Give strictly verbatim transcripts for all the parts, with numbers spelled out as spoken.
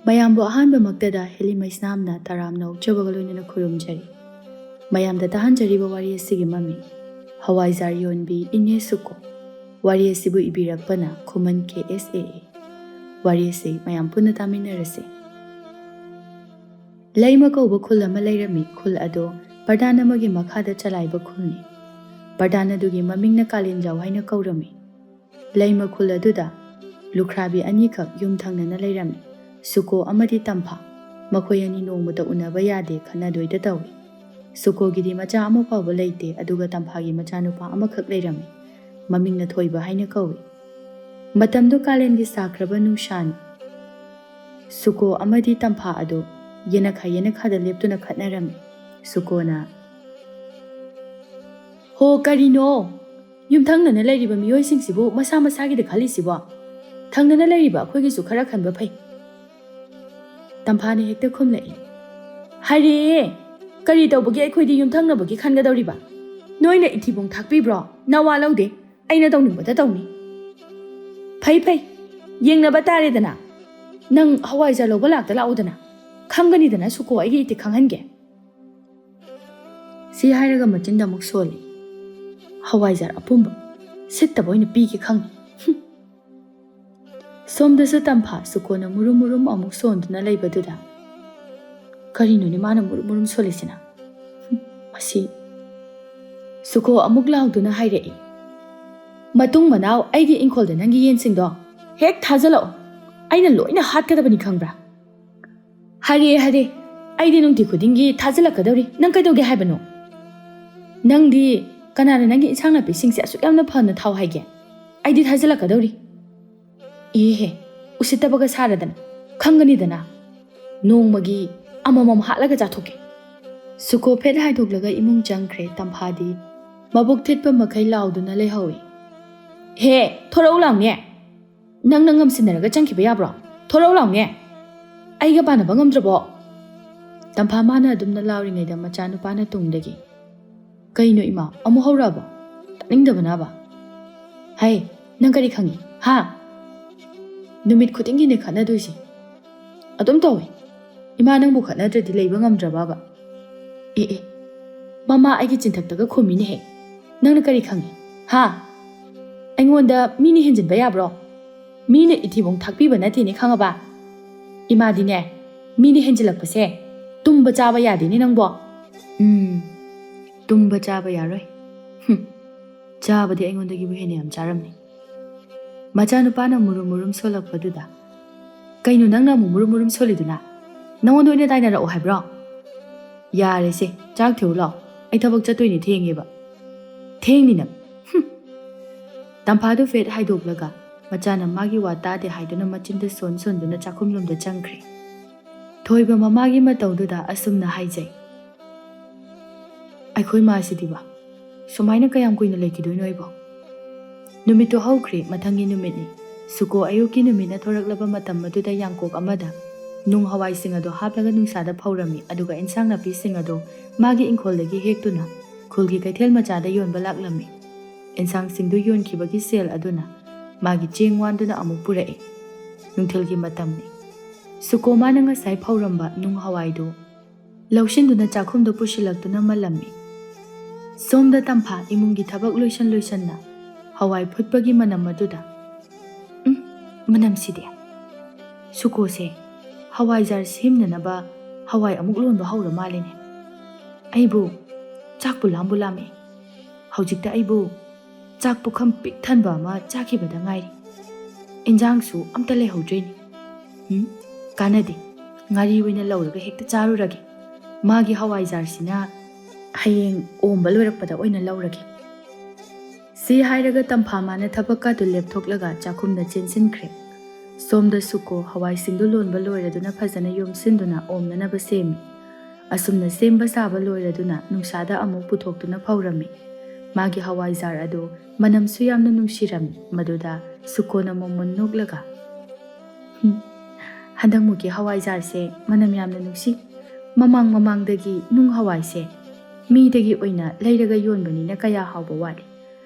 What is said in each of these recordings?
ꯃꯌꯥꯝꯕꯨ ꯑꯍꯥꯟꯕꯃꯛꯇꯗ ꯍꯦꯂꯤ ꯃꯩꯁꯅꯥꯝꯅ ꯇꯔꯥꯝꯅ ꯑꯣꯛꯆꯕꯒ ꯂꯣꯏꯅꯅ ꯈꯨꯔꯨꯝꯖꯔꯤ꯫ ꯃꯌꯥꯝꯗ ꯇꯥꯍꯟꯖꯔꯤꯕ ꯋꯥꯔꯤ ꯑꯁꯤꯒꯤ ꯃꯃꯤꯡ ꯍꯋꯥꯏꯖꯥꯔ ꯌꯣꯟꯕꯤ ꯏꯅꯦ ꯁꯨꯀꯣ꯫ ꯋꯥꯔꯤ ꯑꯁꯤꯕꯨ ꯏꯕꯤꯔꯛꯄꯅ ꯈꯨꯃꯟ ꯀꯦ ꯑꯦꯁ ꯑꯦ ꯑꯦ꯫ ꯋꯥꯔꯤ ꯑꯁꯤ ꯃꯌꯥꯝ ꯄꯨꯟꯅ ꯇꯥꯃꯤꯟꯅꯔꯁꯤ꯫ ꯂꯩꯃ ꯀꯧꯕ ꯈꯨꯜ ꯑꯃ ꯂꯩꯔꯝꯃꯤ꯫ ꯈꯨꯜ ꯑꯗꯣ ꯄ꯭ꯔꯙꯥꯟ ꯑꯃꯒꯤ ꯃꯈꯥꯗ ꯆꯂꯥꯏꯕ ꯈꯨꯜꯅꯤ꯫ ꯄ꯭ꯔꯙꯥꯟ ꯑꯗꯨꯒꯤ ꯃꯃꯤꯡꯅ ꯀꯥꯂꯦꯟꯖꯥꯎ ꯍꯥꯏꯅ ꯀꯧꯔꯝꯃꯤ꯫ ꯂꯩꯃ ꯈꯨꯜ ꯑꯗꯨꯗ ꯂꯨꯈ꯭ꯔꯥꯕꯤ ꯑꯅꯤꯈꯛ ꯌꯨꯝ ꯊꯪꯅꯅ ꯂꯩꯔꯝꯃꯤ꯫ ꯁꯨꯀꯣ ꯑꯃꯗꯤ ꯇꯝꯐꯥ꯫ ꯃꯈꯣꯏ ꯑꯅꯤ ꯅꯣꯡꯃꯇ ꯎꯅꯕ ꯌꯥꯗꯦ, ꯈꯠꯅꯗꯣꯏꯗ ꯇꯧꯏ꯫ ꯁꯨꯀꯣꯒꯤꯗꯤ ꯃꯆꯥ ꯑꯃ ꯐꯥꯎꯕ ꯂꯩꯇꯦ, ꯑꯗꯨꯒ ꯇꯝꯐꯥꯒꯤ ꯃꯆꯥꯅꯨꯄꯥ ꯑꯃꯈꯛ ꯂꯩꯔꯝꯃꯤ꯫ ꯃꯃꯤꯡꯅ ꯊꯣꯏꯕ ꯍꯥꯏꯅ ꯀꯧꯏ꯫ ꯃꯇꯝꯗꯨ ꯀꯥꯂꯦꯟꯒꯤ ꯁꯥꯈ꯭ꯔꯕ ꯅꯨꯡꯁꯥꯅꯤ꯫ ꯁꯨꯀꯣ ꯑꯃꯗꯤ ꯇꯝꯐꯥ ꯑꯗꯨ ꯌꯦꯅꯈꯥ ꯌꯦꯅꯈꯥꯗ ꯂꯦꯞꯇꯨꯅ ꯈꯠꯅꯔꯝꯃꯤ꯫ ꯁꯨꯀꯣꯅ, "ꯍꯣ, ꯀꯔꯤꯅꯣ? ꯌꯨꯝꯊꯪꯅꯅ ꯂꯩꯔꯤꯕ ꯃꯤꯑꯣꯏꯁꯤꯡꯁꯤꯕꯨ ꯃꯁꯥ ꯃꯁꯥꯒꯤꯗ ꯈꯜꯂꯤꯁꯤꯕꯣ? ꯊꯪꯅꯅ ꯂꯩꯔꯤꯕ ꯑꯩꯈꯣꯏꯒꯤꯁꯨ ꯈꯔ ꯈꯟꯕ ꯐꯩ꯫" ꯇꯝꯐꯥꯅ ꯍꯦꯛꯇ ꯈꯨꯝꯂꯛꯏ, "ꯍꯥꯏꯔꯦ, ꯀꯔꯤ ꯇꯧꯕꯒꯤ ꯑꯩꯈꯣꯏꯗꯤ ꯌꯨꯝꯊꯪꯅꯕꯒꯤ ꯈꯟꯒꯗꯧꯔꯤꯕ? ꯅꯣꯏꯅ ꯏꯊꯤꯕꯣꯡ ꯊꯥꯛꯄꯤꯕ꯭ꯔꯣ? ꯅꯋꯥ ꯂꯧꯗꯦ꯫ ꯑꯩꯅ ꯇꯧꯅꯤꯡꯕꯗ ꯇꯧꯅꯤ꯫" "ꯐꯩ, ꯐꯩ, ꯌꯦꯡꯅꯕ ꯇꯥꯔꯦꯗꯅ꯫ ꯅꯪ ꯍꯋꯥꯏꯖꯥꯔ ꯂꯧꯕ ꯂꯥꯛꯇ ꯂꯥꯛꯎꯗꯅ꯫ ꯈꯪꯒꯅꯤꯗꯅ ꯁꯨꯀꯣ, ꯑꯩꯒꯤ ꯏꯇꯤꯛ ꯈꯪꯍꯟꯒꯦ꯫" ꯁꯤ ꯍꯥꯏꯔꯒ ꯃꯆꯤꯟꯗ ꯑꯃꯨꯛ ꯁꯣꯜꯂꯤ꯫ "ꯍꯋꯥꯏꯖꯥꯔ ꯑꯄꯨꯝꯕ ꯁꯤꯠꯇꯕ ꯑꯣꯏꯅ ꯄꯤꯒꯦ ꯈꯪꯉꯤ꯫" ꯍꯨꯝ꯫ ꯁꯣꯝꯗꯁꯨ ꯇꯝꯐꯥ ꯁꯨꯀꯣꯅ ꯃꯨꯔꯨꯝ ꯃꯨꯔꯨꯝ ꯑꯃꯨꯛ ꯁꯣꯟꯗꯨꯅ ꯂꯩꯕꯗꯨꯗ, "ꯀꯔꯤꯅꯣꯅꯦ ꯃꯥꯅ ꯃꯨꯔꯨꯝ ꯃꯨꯔꯨꯝ ꯁꯣꯜꯂꯤꯁꯤꯅ? ꯍꯨꯝ, ꯃꯁꯤ꯫" ꯁꯨꯀꯣ ꯑꯃꯨꯛ ꯂꯥꯎꯗꯨꯅ ꯍꯥꯏꯔꯛꯏ, "ꯃꯇꯨꯡ ꯃꯅꯥꯎ ꯑꯩꯒꯤ ꯏꯪꯈꯣꯜꯗ ꯅꯪꯒꯤ ꯌꯦꯟꯁꯤꯡꯗꯣ ꯍꯦꯛ ꯊꯥꯖꯤꯜꯂꯛꯑꯣ꯫ ꯑꯩꯅ ꯂꯣꯏꯅ ꯍꯥꯠꯀꯗꯕꯅꯤ, ꯈꯪꯕ꯭ꯔꯥ?" "ꯍꯥꯏꯔꯦ, ꯍꯥꯏꯔꯦ, ꯑꯩꯗꯤ ꯅꯨꯡꯇꯤ ꯈꯨꯗꯤꯡꯒꯤ ꯊꯥꯖꯤꯜꯂꯛꯀꯗꯧꯔꯤ꯫ ꯅꯪ ꯀꯩꯗꯧꯒꯦ ꯍꯥꯏꯕꯅꯣ? ꯅꯪꯗꯤ ꯀꯅꯥꯅ ꯅꯪꯒꯤ ꯏꯟꯁꯥꯡ ꯅꯥꯄꯤꯁꯤꯡꯁꯦ ꯑꯁꯨꯛ ꯌꯥꯝꯅ ꯐꯅ ꯊꯥꯎ ꯍꯥꯏꯒꯦ? ꯑꯩꯗꯤ ꯊꯥꯖꯤꯜꯂꯛꯀꯗꯧꯔꯤ꯫" "ꯏꯍꯦ, ꯎꯁꯤꯠꯇꯕꯒ ꯁꯥꯔꯗꯅ, ꯈꯪꯒꯅꯤꯗꯅ꯫ ꯅꯣꯡꯃꯒꯤ ꯑꯃꯃꯝ ꯍꯥꯠꯂꯒ ꯆꯥꯊꯣꯛꯀꯦ꯫" ꯁꯨꯀꯣ ꯐꯦꯠ ꯍꯥꯏꯗꯣꯛꯂꯒ ꯏꯃꯨꯡ ꯆꯪꯈ꯭ꯔꯦ꯫ ꯇꯝꯐꯥꯗꯤ ꯃꯕꯨꯛ ꯊꯤꯠꯄ ꯃꯈꯩ ꯂꯥꯎꯗꯨꯅ ꯂꯩꯍꯧꯏ꯫ "ꯍꯦ, ꯊꯣꯔꯛꯎ ꯂꯥꯎꯅꯦ꯫ ꯅꯪꯅ ꯉꯝꯁꯤꯟꯅꯔꯒ ꯆꯪꯈꯤꯕ ꯌꯥꯕ꯭ꯔꯣ? ꯊꯣꯔꯛꯎ ꯂꯥꯎꯅꯦ꯫ ꯑꯩꯒ ꯄꯥꯟꯅꯕ ꯉꯝꯗ꯭ꯔꯕꯣ?" ꯇꯝꯐꯥ ꯃꯥꯅ ꯑꯗꯨꯝꯅ ꯂꯥꯎꯔꯤꯉꯩꯗ ꯃꯆꯥꯅꯨꯄꯥꯅ ꯇꯨꯡꯗꯒꯤ, "ꯀꯩꯅꯣ ꯏꯃꯥ, ꯑꯃꯨꯛ ꯍꯧꯔꯛꯑꯕꯣ? ꯇꯥꯅꯤꯡꯗꯕꯅꯕ꯫ ꯍꯩ, ꯅꯪ ꯀꯔꯤ ꯈꯪꯉꯤ, ꯍꯥ? ꯅꯨꯃꯤꯠ ꯈꯨꯗꯤꯡꯒꯤꯅꯦ ꯈꯠꯅꯗꯣꯏꯁꯦ꯫ ꯑꯗꯨꯝ ꯇꯧꯋꯦ꯫ ꯏꯃꯥ ꯅꯪꯕꯨ ꯈꯠꯅꯗ꯭ꯔꯗꯤ ꯂꯩꯕ ꯉꯝꯗ꯭ꯔꯕꯕ? ꯑꯦ ꯑꯦ, ꯃꯃꯥ ꯑꯩꯒꯤ ꯆꯤꯟꯊꯛꯇꯒ ꯈꯨꯝꯃꯤꯅꯦꯍꯦ꯫ ꯅꯪꯅ ꯀꯔꯤ ꯈꯪꯉꯤ? ꯍꯥ? ꯑꯩꯉꯣꯟꯗ ꯃꯤꯅ ꯍꯦꯟꯖꯤꯟꯕ ꯌꯥꯕ꯭ꯔꯣ? ꯃꯤꯅ ꯏꯊꯤꯕꯣꯡ ꯊꯥꯛꯄꯤꯕ ꯅꯠꯇꯦꯅꯦ, ꯈꯪꯉꯕ? ꯏꯃꯥꯗꯤꯅꯦ, ꯃꯤꯅ ꯍꯦꯟꯖꯤꯜꯂꯛꯄꯁꯦ ꯇꯨꯝꯕ ꯆꯥꯕ ꯌꯥꯗꯦꯅꯦ ꯅꯪꯕꯣ꯫ ꯎꯝ, ꯇꯨꯝꯕ ꯆꯥꯕ ꯌꯥꯔꯣꯏ꯫ ꯍꯨꯝ, ꯆꯥꯕꯗꯤ ꯑꯩꯉꯣꯟꯗꯒꯤꯕꯨ ꯍꯦꯟꯅ ꯌꯥꯝ ꯆꯥꯔꯝꯅꯤ꯫ ꯃꯆꯥꯅꯨꯄꯥꯅ ꯃꯨꯔꯨꯝ ꯃꯨꯔꯨꯝ ꯁꯣꯜꯂꯛꯄꯗꯨꯗ, "ꯀꯩꯅꯣ ꯅꯪꯅ ꯑꯃꯨꯛ ꯃꯨꯔꯨꯝ ꯃꯨꯔꯨꯝ ꯁꯣꯜꯂꯤꯗꯨꯅ? ꯅꯉꯣꯟꯗ ꯑꯣꯏꯅ ꯇꯥꯏꯅꯔꯛꯑꯣ ꯍꯥꯏꯕ꯭ꯔꯣ?" "ꯌꯥꯔꯦꯁꯦ, ꯆꯥꯛ ꯊꯤꯔꯨ ꯂꯥꯎ, ꯑꯩ ꯊꯕꯛ ꯆꯠꯇꯣꯏꯅꯦ, ꯊꯦꯡꯉꯦꯕ꯫" "ꯊꯦꯡꯅꯤ ꯅꯪ꯫" ꯍꯨꯝ꯫ ꯇꯝꯐꯥꯗꯨ ꯐꯦꯠ ꯍꯥꯏꯗꯣꯛꯂꯒ ꯃꯆꯥꯅ ꯃꯥꯒꯤ ꯋꯥ ꯇꯥꯗꯦ ꯍꯥꯏꯗꯨꯅ ꯃꯆꯤꯟꯗ ꯁꯣꯟ ꯁꯣꯟꯗꯨꯅ ꯆꯥꯛꯈꯨꯝꯂꯣꯝꯗ ꯆꯪꯈ꯭ꯔꯦ꯫ ꯊꯣꯏꯕ ꯃꯃꯥꯒꯤ ꯃꯇꯧꯗꯨꯗ ꯑꯁꯨꯝꯅ ꯍꯥꯏꯖꯩ, "ꯑꯩꯈꯣꯏ ꯃꯥꯁꯤꯗꯤꯕ, ꯁꯨꯃꯥꯏꯅ ꯀꯌꯥꯝ ꯀꯨꯏꯅ ꯂꯩꯈꯤꯗꯣꯏꯅꯣ ꯑꯩꯕꯣ?" ꯅꯨꯃꯤꯠꯇꯨ ꯍꯧꯈ꯭ꯔꯦ, ꯃꯊꯪꯒꯤ ꯅꯨꯃꯤꯠꯅꯤ꯫ ꯁꯨꯀꯣ ꯑꯌꯨꯛꯀꯤ ꯅꯨꯃꯤꯠꯅ ꯊꯣꯔꯛꯂꯕ ꯃꯇꯝ ꯑꯗꯨꯗ ꯌꯥꯡꯀꯣꯛ ꯑꯃꯗ ꯅꯨꯡ ꯍꯋꯥꯏꯁꯤꯡ ꯑꯗꯨ ꯍꯥꯞꯂꯒ ꯅꯨꯡꯁꯥꯗ ꯐꯧꯔꯝꯃꯤ, ꯑꯗꯨꯒ ꯏꯟꯁꯥꯡ ꯅꯥꯄꯤꯁꯤꯡ ꯑꯗꯨ ꯃꯥꯒꯤ ꯏꯪꯈꯣꯜꯗꯒꯤ ꯍꯦꯛꯇꯨꯅ ꯈꯨꯜꯒꯤ ꯀꯩꯊꯦꯜ ꯃꯆꯥꯗ ꯌꯣꯟꯕ ꯂꯥꯛꯂꯝꯃꯤ꯫ ꯏꯟꯁꯥꯡꯁꯤꯡꯗꯨ ꯌꯣꯟꯈꯤꯕꯒꯤ ꯁꯦꯜ ꯑꯗꯨꯅ ꯃꯥꯒꯤ ꯆꯦꯡ ꯋꯥꯟꯗꯨꯅ ꯑꯃꯨꯛ ꯄꯨꯔꯛꯏ꯫ ꯅꯨꯡꯊꯤꯜꯒꯤ ꯃꯇꯝꯅꯤ꯫ ꯁꯨꯀꯣ ꯃꯥꯅ ꯉꯁꯥꯏ ꯐꯧꯔꯝꯕ ꯅꯨꯡ ꯍꯋꯥꯏꯗꯨ ꯂꯧꯁꯤꯟꯗꯨꯅ ꯆꯥꯛꯈꯨꯝꯗ ꯄꯨꯁꯤꯜꯂꯛꯇꯨꯅ ꯃꯜꯂꯝꯃꯤ꯫ ꯁꯣꯝꯗ ꯇꯝꯐꯥ ꯏꯃꯨꯡꯒꯤ ꯊꯕꯛ ꯂꯣꯏꯁꯟ ꯂꯣꯏꯁꯟꯅ ꯍꯋꯥꯏ ꯐꯨꯠꯄꯒꯤ ꯃꯅꯝ ꯑꯗꯨꯗ, "ꯎꯝ, ꯃꯅꯝꯁꯤꯗꯤ! ꯁꯨꯀꯣꯁꯦ ꯍꯋꯥꯏꯖꯥꯔ ꯁꯦꯝꯅꯅꯕ ꯍꯋꯥꯏ ꯑꯃꯨꯛ ꯂꯣꯟꯕ ꯍꯧꯔ ꯃꯥꯜꯂꯦꯅꯦ꯫ ꯑꯩꯕꯨ ꯆꯥꯛꯄꯨ ꯂꯥꯝꯕꯨ ꯂꯥꯝꯃꯦ꯫ ꯍꯧꯖꯤꯛꯇ ꯑꯩꯕꯨ ꯆꯥꯛ ꯄꯨꯈꯝ ꯄꯤꯛ ꯊꯟꯕ ꯑꯃ ꯆꯥꯈꯤꯕꯗ ꯉꯥꯏꯔꯤ꯫ ꯏꯟꯖꯥꯡꯁꯨ ꯑꯝꯇ ꯂꯩꯍꯧꯗ꯭ꯔꯦꯅꯦ꯫ ꯎꯝ, ꯀꯥꯟꯅꯗꯦ꯫ ꯉꯥꯔꯤ ꯑꯣꯏꯅ ꯂꯧꯔꯒ ꯍꯦꯛꯇ ꯆꯥꯔꯨꯔꯒꯦ꯫ ꯃꯥꯒꯤ ꯍꯋꯥꯏꯖꯥꯔꯁꯤꯅ ꯍꯌꯦꯡ ꯑꯣꯝꯕ ꯂꯣꯏꯔꯛꯄꯗ ꯑꯣꯏꯅ ꯂꯧꯔꯒꯦ꯫" ꯁꯤ ꯍꯥꯏꯔꯒ ꯇꯝꯐꯥ ꯃꯥꯅ ꯊꯕꯛꯀꯥꯗꯨ ꯂꯦꯞꯊꯣꯛꯂꯒ ꯆꯥꯛꯈꯨꯝꯗ ꯆꯦꯟꯁꯤꯟꯈ꯭ꯔꯦ꯫ ꯁꯣꯝꯗ ꯁꯨꯀꯣ ꯍꯋꯥꯏꯁꯤꯡꯗꯨ ꯂꯣꯟꯕ ꯂꯣꯏꯔꯗꯨꯅ ꯐꯖꯅ ꯌꯣꯝꯁꯤꯟꯗꯨꯅ ꯑꯣꯝꯅꯅꯕ ꯁꯦꯝꯃꯤ꯫ ꯑꯁꯨꯝꯅ ꯁꯦꯝꯕ ꯁꯥꯕ ꯂꯣꯏꯔꯗꯨꯅ ꯅꯨꯡꯁꯥꯗ ꯑꯃꯨꯛ ꯄꯨꯊꯣꯛꯇꯨꯅ ꯐꯧꯔꯝꯃꯤ꯫ ꯃꯥꯒꯤ ꯍꯋꯥꯏꯖꯥꯔ ꯑꯗꯨ ꯃꯅꯝꯁꯨ ꯌꯥꯝꯅ ꯅꯨꯡꯁꯤꯔꯝꯃꯤ꯫ ꯃꯗꯨꯗ ꯁꯨꯀꯣꯅ ꯃꯣꯃꯣꯟ ꯅꯣꯛꯂꯒ, "ꯍꯨꯝ, ꯍꯟꯗꯛꯃꯨꯛꯀꯤ ꯍꯋꯥꯏꯖꯥꯔꯁꯦ ꯃꯅꯝ ꯌꯥꯝꯅ ꯅꯨꯡꯁꯤ꯫ ꯃꯃꯥꯡ ꯃꯃꯥꯡꯗꯒꯤ ꯅꯨꯡ ꯍꯋꯥꯏꯁꯦ ꯃꯤꯗꯒꯤ ꯑꯣꯏꯅ ꯂꯩꯔꯒ ꯌꯣꯟꯕꯅꯤꯅ ꯀꯌꯥ ꯍꯥꯎꯕ ꯋꯥꯠꯂꯤ꯫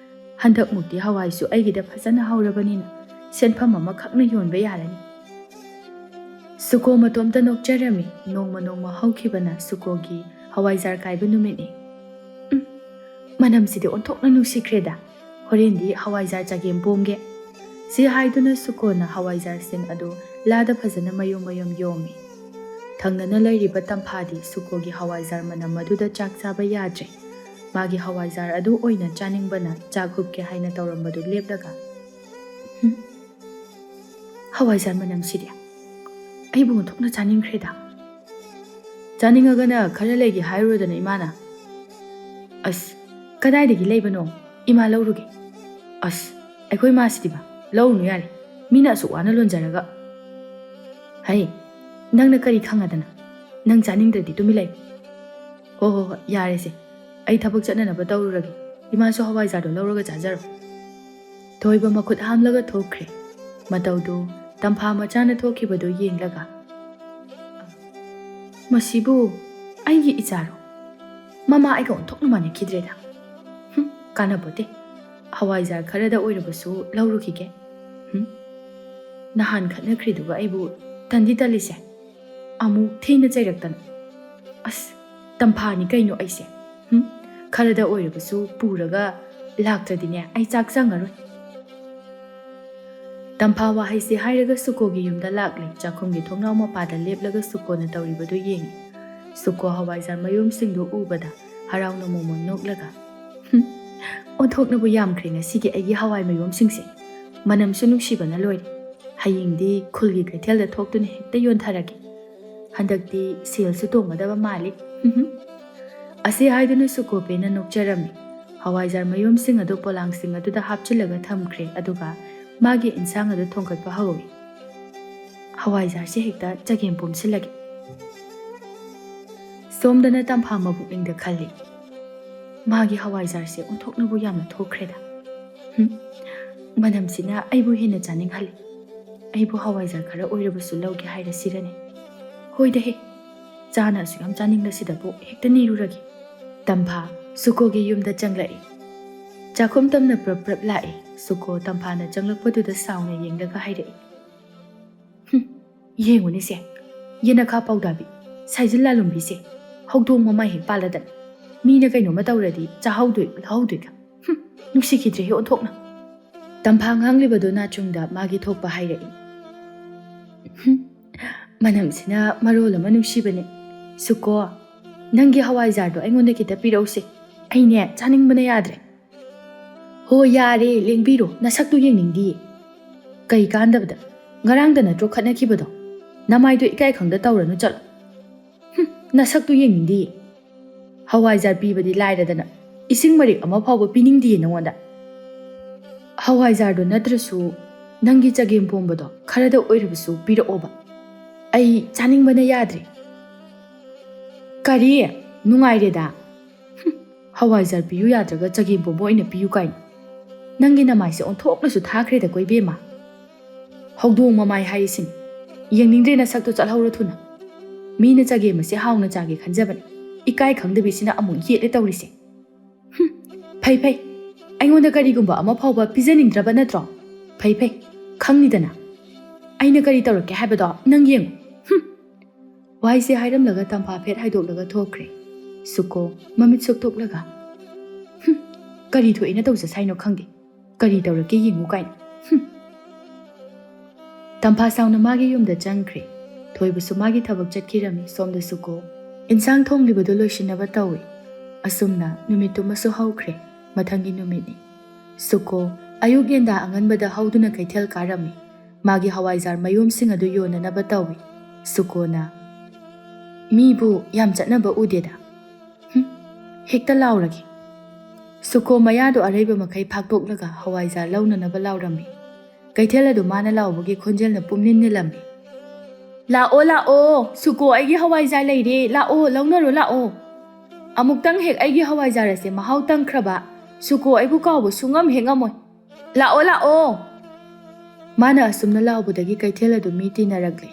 ꯍꯟꯗꯛꯃꯨꯛꯇꯤ ꯍꯋꯥꯏꯁꯨ ꯑꯩꯒꯤꯗ ꯐꯖꯅ ꯍꯧꯔꯕꯅꯤꯅ ꯁꯦꯟꯐꯝ ꯑꯃꯈꯛꯅ ꯌꯣꯟꯕ ꯌꯥꯔꯅꯤ꯫" ꯁꯨꯀꯣ ꯃꯇꯣꯝꯇ ꯅꯣꯛꯆꯔꯝꯃꯤ꯫ ꯅꯣꯡꯃ ꯅꯣꯡꯃ ꯍꯧꯈꯤꯕꯅ ꯁꯨꯀꯣꯒꯤ ꯍꯋꯥꯏꯖꯥꯔ ꯀꯥꯏꯕ ꯅꯨꯃꯤꯠꯅꯤ꯫ "ꯎꯝ, ꯃꯅꯝꯁꯤꯗꯤ ꯑꯣꯟꯊꯣꯛꯅ ꯅꯨꯡꯁꯤꯈ꯭ꯔꯦꯗ꯫ ꯍꯣꯔꯦꯟꯗꯤ ꯍꯋꯥꯏꯖꯥꯔ ꯆꯒꯦꯝ ꯄꯣꯝꯒꯦ"꯫ ꯁꯤ ꯍꯥꯏꯗꯨꯅ ꯁꯨꯀꯣꯅ ꯍꯋꯥꯏꯖꯥꯔꯁꯤꯡ ꯑꯗꯨ ꯂꯥꯗ ꯐꯖꯅ ꯃꯌꯣꯝ ꯃꯌꯣꯝ ꯌꯣꯝꯃꯤ꯫ ꯊꯪꯅꯅ ꯂꯩꯔꯤꯕ ꯇꯝꯐꯥꯗꯤ ꯁꯨꯀꯣꯒꯤ ꯍꯋꯥꯏꯖꯥꯔ ꯃꯅꯝ ꯑꯗꯨꯗ ꯆꯥꯛ ꯆꯥꯕ ꯌꯥꯗ꯭ꯔꯦ꯫ ꯃꯥꯒꯤ ꯍꯋꯥꯏꯖꯥꯔ ꯑꯗꯨ ꯑꯣꯏꯅ ꯆꯥꯅꯤꯡꯕꯅ ꯆꯥꯛ ꯍꯨꯞꯀꯦ ꯍꯥꯏꯅ ꯇꯧꯔꯝꯕꯗꯨ ꯂꯦꯞꯂꯒ, "ꯍꯨꯝ, ꯍꯋꯥꯏꯖꯥꯔ ꯃꯅꯝꯁꯤꯗꯤ꯫ ꯑꯩꯕꯨ ꯑꯣꯟꯊꯣꯛꯅ ꯆꯥꯅꯤꯡꯈ꯭ꯔꯦꯗ꯫ ꯆꯥꯅꯤꯡꯉꯒꯅ ꯈꯔ ꯂꯩꯒꯦ ꯍꯥꯏꯔꯨꯔꯗꯅ ꯏꯃꯥꯅ"꯫ "ꯑꯁ, ꯀꯗꯥꯏꯗꯒꯤ ꯂꯩꯕꯅꯣ? ꯏꯃꯥ ꯂꯧꯔꯨꯒꯦ"꯫ "ꯑꯁ, ꯑꯩꯈꯣꯏ ꯃꯥꯁꯤꯗꯤꯕ, ꯂꯧꯔꯨꯅꯨ ꯌꯥꯔꯦ꯫ ꯃꯤꯅ ꯑꯁꯨꯛ ꯋꯥꯅ ꯂꯣꯟꯖꯔꯒ"꯫ "ꯍꯩ, ꯅꯪꯅ ꯀꯔꯤ ꯈꯪꯉꯗꯅ? ꯅꯪ ꯆꯥꯅꯤꯡꯗ꯭ꯔꯗꯤ ꯇꯨꯃꯤꯟ ꯂꯩ"꯫ "ꯍꯣ ꯍꯣ ꯍꯣꯏ, ꯌꯥꯔꯦꯁꯦ꯫ ꯑꯩ ꯊꯕꯛ ꯆꯠꯅꯅꯕ ꯇꯧꯔꯨꯔꯒꯦ꯫ ꯏꯃꯥꯁꯨ ꯍꯋꯥꯏꯖꯥꯔꯗꯣ ꯂꯧꯔꯒ ꯆꯥꯖꯔꯣ"꯫ ꯊꯣꯏꯕ ꯃꯈꯨꯠ ꯍꯥꯝꯂꯒ ꯊꯣꯛꯈ꯭ꯔꯦ꯫ ꯃꯇꯧꯗꯨ ꯇꯝꯐꯥ ꯃꯆꯥꯅ ꯊꯣꯛꯈꯤꯕꯗꯨ ꯌꯦꯡꯂꯒ, "ꯃꯁꯤꯕꯨ ꯑꯩꯒꯤ ꯏꯆꯥꯔꯣ? ꯃꯃꯥ ꯑꯩꯒ ꯑꯣꯟꯊꯣꯛꯅ ꯃꯥꯟꯅꯈꯤꯗ꯭ꯔꯦꯗ꯫ ꯍꯨꯝ, ꯀꯥꯟꯅꯄꯣꯠꯇꯦ꯫ ꯍꯋꯥꯏꯖꯥꯔ ꯈꯔꯗ ꯑꯣꯏꯔꯕꯁꯨ ꯂꯧꯔꯨꯈꯤꯒꯦ꯫ ꯍꯨꯝ, ꯅꯍꯥꯟ ꯈꯠꯅꯈ꯭ꯔꯤꯗꯨꯒ ꯑꯩꯕꯨ ꯇꯟꯗꯤ ꯇꯜꯂꯤꯁꯦ꯫ ꯑꯃꯨꯛ ꯊꯤꯅ ꯆꯩꯔꯛꯇꯅ꯫ ꯑꯁ, ꯇꯝꯐꯥꯅꯤ ꯀꯩꯅꯣ ꯑꯩꯁꯦ꯫ ꯍꯨꯝ, ꯈꯔꯗ ꯑꯣꯏꯔꯕꯁꯨ ꯄꯨꯔꯒ ꯂꯥꯛꯇ꯭ꯔꯗꯤꯅꯦ, ꯑꯩ ꯆꯥꯛ ꯆꯪꯉꯔꯣꯏ"꯫ ꯇꯝꯐꯥ ꯋꯥꯍꯩꯁꯦ ꯍꯥꯏꯔꯒ ꯁꯨꯀꯣꯒꯤ ꯌꯨꯝꯗ ꯂꯥꯛꯂꯦ꯫ ꯆꯥꯛꯈꯨꯝꯒꯤ ꯊꯣꯡꯅꯥꯎ ꯃꯄꯥꯗ ꯂꯦꯞꯂꯒ ꯁꯨꯀꯣꯅ ꯇꯧꯔꯤꯕꯗꯨ ꯌꯦꯡꯉꯤ꯫ ꯁꯨꯀꯣ ꯍꯋꯥꯏꯖꯥꯔ ꯃꯌꯨꯝꯁꯤꯡꯗꯨ ꯎꯕꯗ ꯍꯔꯥꯎꯅ ꯃꯣꯃꯣꯟ ꯅꯣꯛꯂꯒ, "ꯍꯨꯝ, ꯑꯣꯟꯊꯣꯛꯅꯕꯨ ꯌꯥꯝꯈ꯭ꯔꯦ ꯉꯁꯤꯒꯤ ꯑꯩꯒꯤ ꯍꯋꯥꯏ ꯃꯌꯨꯝꯁꯤꯡꯁꯦ꯫ ꯃꯅꯝꯁꯨ ꯅꯨꯡꯁꯤꯕꯅ ꯂꯣꯏꯔꯦ꯫ ꯍꯌꯦꯡꯗꯤ ꯈꯨꯜꯒꯤ ꯀꯩꯊꯦꯜꯗ ꯊꯣꯛꯇꯨꯅ ꯍꯦꯛꯇ ꯌꯣꯟꯊꯔꯒꯦ꯫ ꯍꯟꯗꯛꯇꯤ ꯁꯦꯜꯁꯨ ꯇꯣꯡꯒꯗꯕ ꯃꯥꯜꯂꯤ"꯫ ꯑꯁꯤ ꯍꯥꯏꯗꯨꯅ ꯁꯨꯀꯣ ꯄꯦꯟꯅ ꯅꯣꯛꯆꯔꯝꯃꯤ꯫ ꯍꯋꯥꯏꯖꯥꯔ ꯃꯌꯨꯝꯁꯤꯡ ꯑꯗꯨ ꯄꯣꯂꯥꯡꯁꯤꯡ ꯑꯗꯨꯗ ꯍꯥꯞꯆꯤꯜꯂꯒ ꯊꯝꯈ꯭ꯔꯦ, ꯑꯗꯨꯒ ꯃꯥꯒꯤ ꯏꯟꯁꯥꯡ ꯑꯗꯨ ꯊꯣꯡꯒꯠꯄ ꯍꯧꯏ꯫ "ꯍꯋꯥꯏꯖꯥꯔꯁꯦ ꯍꯦꯛꯇ ꯆꯒꯦꯝ ꯄꯣꯝꯁꯤꯜꯂꯒꯦ"꯫ ꯁꯣꯝꯗꯅ ꯇꯝꯐꯥ ꯃꯕꯨꯛꯅꯤꯡꯗ ꯈꯜꯂꯤ, "ꯃꯥꯒꯤ ꯍꯋꯥꯏꯖꯥꯔꯁꯦ ꯑꯣꯟꯊꯣꯛꯅꯕꯨ ꯌꯥꯝꯅ ꯊꯣꯛꯈ꯭ꯔꯦꯗ꯫ ꯍꯨꯝ, ꯃꯅꯝꯁꯤꯅ ꯑꯩꯕꯨ ꯍꯦꯟꯅ ꯆꯥꯅꯤꯡꯍꯜꯂꯤ꯫ ꯑꯩꯕꯨ ꯍꯋꯥꯏꯖꯥꯔ ꯈꯔ ꯑꯣꯏꯔꯕꯁꯨ ꯂꯧꯒꯦ ꯍꯥꯏꯔꯁꯤꯔꯅꯦ? ꯍꯣꯏꯗ ꯍꯦ, ꯆꯥꯅ ꯑꯁꯨꯛ ꯌꯥꯝ ꯆꯥꯅꯤꯡꯂꯁꯤꯗꯕꯨ ꯍꯦꯛꯇ ꯅꯤꯔꯨꯔꯒꯦ"꯫ ꯇꯝꯐꯥ ꯁꯨꯀꯣꯒꯤ ꯌꯨꯝꯗ ꯆꯪꯂꯛꯏ꯫ ꯆꯥꯛꯈꯨꯝ ꯇꯝꯅ ꯄ꯭ꯔꯞ ꯄ꯭ꯔꯞ ꯂꯥꯛꯏ꯫ ꯁꯨꯀꯣ ꯇꯝꯐꯥꯅ ꯆꯪꯂꯛꯄꯗꯨꯗ ꯁꯥꯎꯅ ꯌꯦꯡꯂꯒ ꯍꯥꯏꯔꯛꯏ, "ꯍꯨꯝ, ꯌꯦꯡꯉꯨꯅꯦꯁꯦ, ꯌꯦꯅꯈꯥ ꯄꯥꯎꯗꯥꯕꯤ, ꯁꯥꯏꯖꯤꯜ ꯂꯥꯂꯣꯝꯕꯤꯁꯦ, ꯍꯧꯗꯣꯡ ꯃꯃꯥꯏ ꯍꯦꯛ ꯄꯥꯜꯂꯗꯅ꯫ ꯃꯤꯅ ꯀꯩꯅꯣꯝꯃ ꯇꯧꯔꯗꯤ ꯆꯥꯍꯧꯗꯣꯏ ꯂꯧꯍꯧꯗꯣꯏꯒ꯫ ꯍꯨꯝ, ꯅꯨꯡꯁꯤꯈꯤꯗ꯭ꯔꯦꯍꯦ ꯑꯣꯟꯊꯣꯛꯅ꯫ ꯇꯝꯐꯥ ꯉꯥꯡꯂꯤꯕꯗꯣ ꯅꯥꯆꯨꯡꯗ ꯃꯥꯒꯤ ꯊꯣꯛꯄ ꯍꯥꯏꯔꯛꯏ꯫ ꯍꯨꯝ, ꯃꯅꯝꯁꯤꯅ ꯃꯔꯣꯜ ꯑꯃ ꯅꯨꯡꯁꯤꯕꯅꯦ꯫ ꯁꯨꯀꯣ, ꯅꯪꯒꯤ ꯍꯋꯥꯏꯖꯥꯔꯗꯣ ꯑꯩꯉꯣꯟꯗ ꯈꯤꯇ ꯄꯤꯔꯛꯎꯁꯦ꯫ ꯑꯩꯅꯦ ꯆꯥꯅꯤꯡꯕꯅ ꯌꯥꯗ꯭ꯔꯦ꯫ ꯍꯣ, ꯌꯥꯔꯦ, ꯂꯦꯡꯕꯤꯔꯣ, ꯅꯁꯛꯇꯨ ꯌꯦꯡꯅꯤꯡꯗꯤꯌꯦ꯫ ꯀꯩ ꯀꯥꯟꯗꯕꯗ? ꯉꯔꯥꯡꯗ ꯅꯠꯇ꯭ꯔꯣ ꯈꯠꯅꯈꯤꯕꯗꯣ? ꯅꯃꯥꯏꯗꯣ ꯏꯀꯥꯏ ꯈꯪꯗ ꯇꯧꯔꯅꯨ, ꯆꯠꯂꯣ꯫ ꯍꯨꯝ, ꯅꯁꯛꯇꯨ ꯌꯦꯡꯅꯤꯡꯗꯤꯌꯦ꯫ ꯍꯋꯥꯏꯖꯥꯔ ꯄꯤꯕꯗꯤ ꯂꯥꯏꯔꯗꯅ, ꯏꯁꯤꯡ ꯃꯔꯤꯛ ꯑꯃ ꯐꯥꯎꯕ ꯄꯤꯅꯤꯡꯗꯤꯌꯦ ꯅꯉꯣꯟꯗ꯫ ꯍꯋꯥꯏꯖꯥꯔꯗꯣ ꯅꯠꯇ꯭ꯔꯁꯨ ꯅꯪꯒꯤ ꯆꯒꯦꯝ ꯄꯣꯝꯕꯗꯣ ꯈꯔꯗ ꯑꯣꯏꯔꯕꯁꯨ ꯄꯤꯔꯛꯑꯣꯕ꯫ ꯑꯩ ꯆꯥꯅꯤꯡꯕꯅ ꯌꯥꯗ꯭ꯔꯦ꯫ ꯀꯔꯤ? ꯅꯨꯡꯉꯥꯏꯔꯦꯗ꯫ ꯍꯨꯝ, ꯍꯋꯥꯏꯖꯥꯔ ꯄꯤꯌꯨ ꯌꯥꯗ꯭ꯔꯒ ꯆꯒꯦꯝ ꯄꯣꯝꯕ ꯑꯣꯏꯅ ꯄꯤꯌꯨ ꯀꯥꯏꯅ꯫ ꯅꯪꯒꯤ ꯅꯃꯥꯏꯁꯦ ꯑꯣꯟꯊꯣꯛꯅꯁꯨ ꯊꯥꯈ꯭ꯔꯦꯗꯀꯣ ꯏꯕꯦꯝꯃ꯫ ꯍꯧꯗꯣꯡ ꯃꯃꯥꯏ ꯍꯥꯏꯔꯤꯁꯤꯅꯤ꯫ ꯌꯦꯡꯅꯤꯡꯗ꯭ꯔꯦ ꯅꯁꯛꯇꯣ, ꯆꯠꯍꯧꯔꯣ ꯊꯨꯅ꯫ ꯃꯤꯅ ꯆꯒꯦꯝ ꯑꯁꯦ ꯍꯥꯎꯅ ꯆꯥꯒꯦ ꯈꯟꯖꯕꯅꯤ꯫ ꯏꯀꯥꯏ ꯈꯪꯗꯕꯤꯁꯤꯅ ꯑꯃꯨꯛ ꯌꯦꯠꯂꯦ ꯇꯧꯔꯤꯁꯦ꯫ ꯍꯨꯝ, ꯐꯩ ꯐꯩ꯫ ꯑꯩꯉꯣꯟꯗ ꯀꯔꯤꯒꯨꯝꯕ ꯑꯃ ꯐꯥꯎꯕ ꯄꯤꯖꯅꯤꯡꯗ꯭ꯔꯕ ꯅꯠꯇ꯭ꯔꯣ? ꯐꯩ ꯐꯩ꯫ ꯈꯪꯅꯤꯗꯅ꯫ ꯑꯩꯅ ꯀꯔꯤ ꯇꯧꯔꯛꯀꯦ ꯍꯥꯏꯕꯗꯣ ꯅꯪ ꯌꯦꯡꯉꯨ꯫ ꯍꯨꯝ꯫ ꯋꯥꯍꯩꯁꯦ ꯍꯥꯏꯔꯝꯂꯒ ꯇꯝꯐꯥ ꯐꯦꯠ ꯍꯥꯏꯗꯣꯛꯂꯒ ꯊꯣꯛꯈ꯭ꯔꯦ꯫ ꯁꯨꯀꯣ ꯃꯃꯤꯠ ꯁꯨꯛꯊꯣꯛꯂꯒ, "ꯍꯨꯝ, ꯀꯔꯤ ꯊꯣꯛꯑꯦꯅ ꯇꯧꯖꯁꯥꯏꯅꯣ ꯈꯪꯗꯦ꯫ ꯀꯔꯤ ꯇꯧꯔꯛꯀꯦ ꯌꯦꯡꯉꯨ" ꯀꯥꯏꯅ꯫ ꯍꯨꯝ꯫ ꯇꯝꯐꯥ ꯁꯥꯎꯅ ꯃꯥꯒꯤ ꯌꯨꯝꯗ ꯆꯪꯈ꯭ꯔꯦ꯫ ꯊꯣꯏꯕꯁꯨ ꯃꯥꯒꯤ ꯊꯕꯛ ꯆꯠꯈꯤꯔꯝꯃꯤ꯫ ꯁꯣꯝꯗ ꯁꯨꯀꯣ ꯏꯟꯁꯥꯡ ꯊꯣꯡꯂꯤꯕꯗꯨ ꯂꯣꯏꯁꯤꯟꯅꯕ ꯇꯧꯏ꯫ ꯑꯁꯨꯝꯅ ꯅꯨꯃꯤꯠꯇꯨꯃꯁꯨ ꯍꯧꯈ꯭ꯔꯦ꯫ ꯃꯊꯪꯒꯤ ꯅꯨꯃꯤꯠꯅꯤ꯫ ꯁꯨꯀꯣ ꯑꯌꯨꯛ ꯌꯦꯟꯗꯥ ꯑꯉꯟꯕꯗ ꯍꯧꯗꯨꯅ ꯀꯩꯊꯦꯜ ꯀꯥꯔꯝꯃꯤ꯫ ꯃꯥꯒꯤ ꯍꯋꯥꯏꯖꯥꯔ ꯃꯌꯣꯝꯁꯤꯡ ꯑꯗꯨ ꯌꯣꯟꯅꯅꯕ ꯇꯧꯏ꯫ ꯁꯨꯀꯣꯅ, "ꯃꯤꯕꯨ ꯌꯥꯝ ꯆꯠꯅꯕ ꯎꯗꯦꯗ꯫ ꯍꯨꯝ, ꯍꯦꯛꯇ ꯂꯥꯎꯔꯒꯦ"꯫ ꯁꯨꯀꯣ ꯃꯌꯥꯗꯨ ꯑꯔꯩꯕ ꯃꯈꯩ ꯐꯥꯛꯇꯣꯛꯂꯒ ꯍꯋꯥꯏꯖꯥꯔ ꯂꯧꯅꯅꯕ ꯂꯥꯎꯔꯝꯃꯤ꯫ ꯀꯩꯊꯦꯜ ꯑꯗꯨ ꯃꯥꯅ ꯂꯥꯎꯕꯒꯤ ꯈꯣꯟꯖꯦꯜꯅ ꯄꯨꯝꯅꯤꯜ ꯅꯤꯜꯂꯝꯃꯤ꯫ "ꯂꯥꯛꯑꯣ, ꯂꯥꯛꯑꯣ, ꯁꯨꯀꯣ, ꯑꯩꯒꯤ ꯍꯋꯥꯏꯖꯥꯔ ꯂꯩꯔꯦ, ꯂꯥꯛꯑꯣ, ꯂꯧꯅꯔꯣ, ꯂꯥꯛꯑꯣ꯫ ꯑꯃꯨꯛꯇꯪ ꯍꯦꯛ ꯑꯩꯒꯤ ꯍꯋꯥꯏꯖꯥꯔ ꯑꯁꯦ ꯃꯍꯥꯎ ꯇꯪꯈ꯭ꯔꯕ ꯁꯨꯀꯣ ꯑꯩꯕꯨ ꯀꯥꯎꯕ ꯁꯨꯡꯉꯝ ꯍꯦꯛ ꯉꯝꯃꯣꯏ꯫ ꯂꯥꯛꯑꯣ, ꯂꯥꯛꯑꯣ"꯫ ꯃꯥꯅ ꯑꯁꯨꯝꯅ ꯂꯥꯎꯕꯗꯒꯤ ꯀꯩꯊꯦꯜ ꯑꯗꯨ ꯃꯤ ꯇꯤꯟꯅꯔꯛꯂꯦ꯫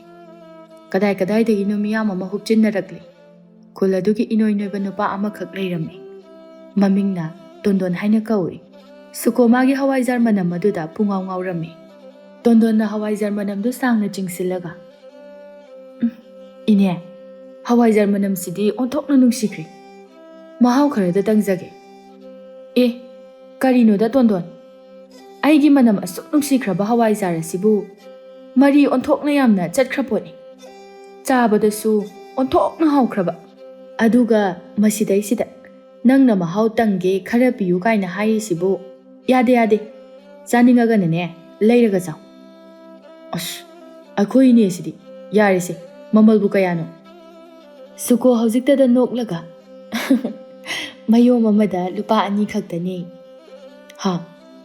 ꯀꯗꯥꯏ ꯀꯗꯥꯏꯗꯒꯤꯅꯣ ꯃꯤꯌꯥꯝ ꯑꯃ ꯍꯨꯞꯆꯤꯟꯅꯔꯛꯂꯦ꯫ ꯈꯨꯜ ꯑꯗꯨꯒꯤ ꯏꯅꯣꯏ ꯅꯣꯏꯕ ꯅꯨꯄꯥ ꯑꯃꯈꯛ ꯂꯩꯔꯝꯃꯤ꯫ ꯃꯃꯤꯡꯅ ꯇꯣꯟꯗꯣꯟ ꯍꯥꯏꯅ ꯀꯧꯏ꯫ ꯁꯨꯀꯣ ꯃꯥꯒꯤ ꯍꯋꯥꯏꯖꯥꯔ ꯃꯅꯝ ꯑꯗꯨꯗ ꯄꯨꯡꯉꯥꯎ ꯉꯥꯎꯔꯝꯃꯤ꯫ ꯇꯣꯟꯗꯣꯟꯅ ꯍꯋꯥꯏꯖꯥꯔ ꯃꯅꯝꯗꯨ ꯁꯥꯡꯅ ꯆꯤꯡꯁꯤꯜꯂꯒ, "ꯏꯅꯦ, ꯍꯋꯥꯏꯖꯥꯔ ꯃꯅꯝꯁꯤꯗꯤ ꯑꯣꯟꯊꯣꯛꯅ ꯅꯨꯡꯁꯤꯈ꯭ꯔꯦ꯫ ꯃꯍꯥꯎ ꯈꯔꯗ ꯇꯪꯖꯒꯦ꯫" "ꯑꯦ, ꯀꯔꯤꯅꯣꯗ ꯇꯣꯟꯗꯣꯟ? ꯑꯩꯒꯤ ꯃꯅꯝ ꯑꯁꯨꯛ ꯅꯨꯡꯁꯤꯈ꯭ꯔꯕ ꯍꯋꯥꯏꯖꯥꯔ ꯑꯁꯤꯕꯨ ꯃꯔꯤ ꯑꯣꯟꯊꯣꯛꯅ ꯌꯥꯝꯅ ꯆꯠꯈ꯭ꯔ ꯄꯣꯠꯅꯤ꯫ ꯆꯥꯕꯗꯁꯨ ꯑꯣꯟꯊꯣꯛꯅ ꯍꯥꯎꯈ꯭ꯔꯕ꯫ ꯑꯗꯨꯒ ꯃꯁꯤꯗꯩꯁꯤꯗ ꯅꯪꯅ ꯃꯍꯥꯎ ꯇꯪꯒꯦ, ꯈꯔ ꯄꯤꯌꯨ ꯀꯥꯏꯅ ꯍꯥꯏꯔꯤꯁꯤꯕꯨ? ꯌꯥꯗꯦ, ꯌꯥꯗꯦ꯫ ꯆꯥꯅꯤꯡꯉꯒꯅꯅꯦ, ꯂꯩꯔꯒ ꯆꯥꯎ꯫" "ꯑꯁ, ꯑꯩꯈꯣꯏ ꯏꯅꯦꯁꯤꯗꯤ꯫ ꯌꯥꯔꯦꯁꯦ, ꯃꯃꯜꯕꯨ ꯀꯌꯥꯅꯣ?" ꯁꯨꯀꯣ ꯍꯧꯖꯤꯛꯇꯗ ꯅꯣꯛꯂꯒ, "ꯃꯌꯣꯝ ꯑꯃꯗ ꯂꯨꯄꯥ ꯑꯅꯤ ꯈꯛꯇꯅꯦ꯫" "ꯍꯥ?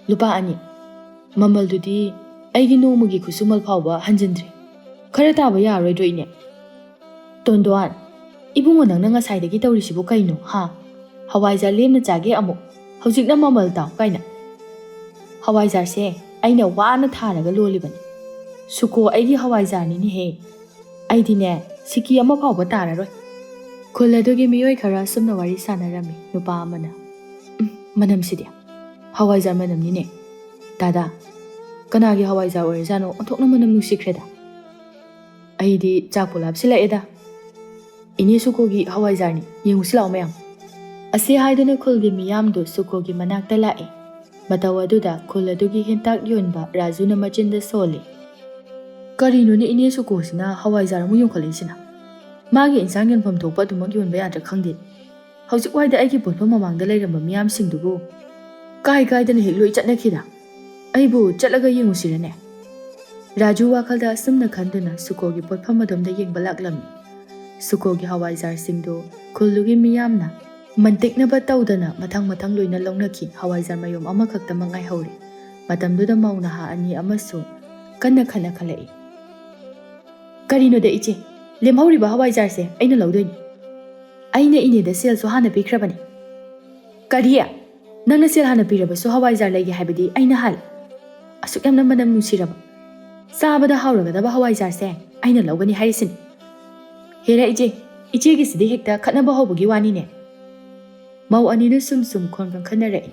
ꯂꯨꯄꯥ ꯑꯅꯤ? ꯃꯃꯜꯗꯨꯗꯤ ꯑꯩꯒꯤ ꯅꯣꯡꯃꯒꯤ ꯈꯨꯠꯁꯨꯃꯜ ꯐꯥꯎꯕ ꯍꯟꯖꯤꯟꯗ꯭ꯔꯤ꯫ ꯈꯔ ꯇꯥꯕ ꯌꯥꯔꯣꯏꯗ꯭ꯔꯣ, ꯏꯅꯦ?" "ꯇꯣꯟꯗꯣꯟ, ꯏꯕꯨꯡꯉꯣ, ꯅꯪꯅ ꯉꯁꯥꯏꯗꯒꯤ ꯇꯧꯔꯤꯁꯤꯕꯨ ꯀꯩꯅꯣ, ꯍꯥ? ꯍꯋꯥꯏꯖꯥꯔ ꯂꯦꯝꯅ ꯆꯥꯒꯦ ꯑꯃꯨꯛ, ꯍꯧꯖꯤꯛꯅ ꯃꯃꯜ ꯇꯥꯎ ꯀꯥꯏꯅ꯫ ꯍꯋꯥꯏꯖꯥꯔꯁꯦ ꯑꯩꯅ ꯋꯥꯅ ꯊꯥꯔꯒ ꯂꯣꯜꯂꯤꯕꯅꯤ꯫ ꯁꯨꯀꯣ ꯑꯩꯒꯤ ꯍꯋꯥꯏꯖꯥꯔꯅꯤꯅꯦꯍꯦ꯫ ꯑꯩꯗꯤꯅꯦ, ꯁꯤꯀꯤ ꯑꯃ ꯐꯥꯎꯕ ꯇꯥꯔꯔꯣꯏ꯫" ꯈꯨꯜ ꯑꯗꯨꯒꯤ ꯃꯤꯑꯣꯏ ꯈꯔ ꯑꯁꯨꯝꯅ ꯋꯥꯔꯤ ꯁꯥꯟꯅꯔꯝꯃꯤ꯫ ꯅꯨꯄꯥ ꯑꯃꯅ, "ꯎꯝ, ꯃꯅꯝꯁꯤꯗꯤ ꯍꯋꯥꯏꯖꯥꯔ ꯃꯅꯝꯅꯤꯅꯦ꯫ ꯗꯥꯗꯥ, ꯀꯅꯥꯒꯤ ꯍꯋꯥꯏꯖꯥꯔ ꯑꯣꯏꯔꯖꯥꯠꯅꯣ? ꯑꯣꯟꯊꯣꯛꯅ ꯃꯅꯝ ꯅꯨꯡꯁꯤꯈ꯭ꯔꯦꯗ꯫ ꯑꯩꯗꯤ ꯆꯥꯛꯄꯨ ꯂꯥꯞꯁꯤꯜꯂꯛꯑꯦꯗ꯫ ꯏꯅꯦ ꯁꯨꯀꯣꯒꯤ ꯍꯋꯥꯏꯖꯥꯔꯅꯤ, ꯌꯦꯡꯉꯨꯁꯤ ꯂꯥꯛꯑꯣ ꯃꯌꯥꯝ꯫" ꯑꯁꯤ ꯍꯥꯏꯗꯨꯅ ꯈꯨꯜꯒꯤ ꯃꯤꯌꯥꯝꯗꯨ ꯁꯨꯀꯣꯒꯤ ꯃꯅꯥꯛꯇ ꯂꯥꯛꯑꯦ꯫ ꯃꯇꯧ ꯑꯗꯨꯗ ꯈꯨꯜ ꯑꯗꯨꯒꯤ ꯍꯦꯟꯇꯥꯛ ꯌꯣꯟꯕ ꯔꯥꯖꯨꯅ ꯃꯆꯤꯟꯗ ꯁꯣꯜꯂꯤ꯫ "ꯀꯔꯤꯅꯣꯅꯦ ꯏꯅꯦ ꯁꯨꯀꯣꯁꯤꯅ ꯍꯋꯥꯏꯖꯥꯔ ꯑꯃꯨꯛ ꯌꯣꯟꯈꯠꯂꯛꯏꯁꯤꯅ? ꯃꯥꯒꯤ ꯏꯟꯁꯥꯡ ꯌꯣꯟꯐꯝ ꯊꯣꯛꯄ ꯑꯗꯨꯃꯛ ꯌꯣꯟꯕ ꯌꯥꯗ꯭ꯔꯥ ꯈꯪꯗꯦ꯫ ꯍꯧꯖꯤꯛ ꯋꯥꯏꯗ ꯑꯩꯒꯤ ꯄꯣꯠꯐꯝ ꯃꯃꯥꯡꯗ ꯂꯩꯔꯝꯕ ꯃꯤꯌꯥꯝꯁꯤꯡꯗꯨꯕꯨ ꯀꯥꯏ ꯀꯥꯏꯗꯅ ꯍꯦꯛ ꯂꯣꯏ ꯆꯠꯅꯈꯤꯗ? ꯑꯩꯕꯨ ꯆꯠꯂꯒ ꯌꯦꯡꯉꯨꯁꯤꯔꯅꯦ?" ꯔꯥꯖꯨ ꯋꯥꯈꯜꯗ ꯑꯁꯨꯝꯅ ꯈꯟꯗꯨꯅ ꯁꯨꯀꯣꯒꯤ ꯄꯣꯠꯐꯝ ꯑꯗꯣꯝꯗ ꯌꯦꯡꯕ ꯂꯥꯛꯂꯝꯃꯤ꯫ ꯁꯨꯀꯣꯒꯤ ꯍꯋꯥꯏꯖꯥꯔꯁꯤꯡꯗꯨ ꯈꯨꯜꯗꯨꯒꯤ ꯃꯤꯌꯥꯝꯅ ꯃꯟꯇꯤꯛꯅꯕ ꯇꯧꯗꯅ ꯃꯊꯪ ꯃꯊꯪ ꯂꯣꯏꯅ ꯂꯧꯅꯈꯤ꯫ ꯍꯋꯥꯏꯖꯥꯔ ꯃꯌꯣꯝ ꯑꯃꯈꯛꯇꯃꯛ ꯉꯥꯏꯍꯧꯔꯦ꯫ ꯃꯇꯝꯗꯨꯗ ꯃꯧ ꯅꯍꯥ ꯑꯅꯤ ꯑꯃꯁꯨ ꯀꯟꯅ ꯈꯠꯅꯈꯠꯂꯛꯏ꯫ "ꯀꯔꯤꯅꯣꯗ ꯏꯆꯦ, ꯂꯦꯝꯍꯧꯔꯤꯕ ꯍꯋꯥꯏꯖꯥꯔꯁꯦ ꯑꯩꯅ ꯂꯧꯗꯣꯏꯅꯤ꯫ ꯑꯩꯅ ꯏꯅꯦꯗ ꯁꯦꯜꯁꯨ ꯍꯥꯟꯅ ꯄꯤꯈ꯭ꯔꯕꯅꯤ꯫" "ꯀꯔꯤ? ꯅꯪꯅ ꯁꯦꯜ ꯍꯥꯟꯅ ꯄꯤꯔꯕꯁꯨ ꯍꯋꯥꯏꯖꯥꯔ ꯂꯩꯒꯦ ꯍꯥꯏꯕꯗꯤ ꯑꯩꯅ ꯍꯥꯜꯂꯦ꯫ ꯑꯁꯨꯛ ꯌꯥꯝꯅ ꯃꯅꯝ ꯅꯨꯡꯁꯤꯔꯕ, ꯆꯥꯕꯗ ꯍꯥꯎꯔꯒꯗꯕ ꯍꯋꯥꯏꯖꯥꯔꯁꯦ ꯑꯩꯅ ꯂꯧꯒꯅꯤ ꯍꯥꯏꯔꯤꯁꯤꯅꯤ꯫ ꯍꯦꯔꯥ ꯏꯆꯦ, ꯏꯆꯦꯒꯤꯁꯤꯗꯤ ꯍꯦꯛꯇ ꯈꯠꯅꯕ ꯍꯧꯕꯒꯤ ꯋꯥꯅꯤꯅꯦ꯫" ꯃꯧ ꯑꯅꯤꯗꯨ ꯁꯨꯝ ꯁꯨꯝ ꯈꯣꯟ ꯀꯟꯈꯠꯅꯔꯛꯏ꯫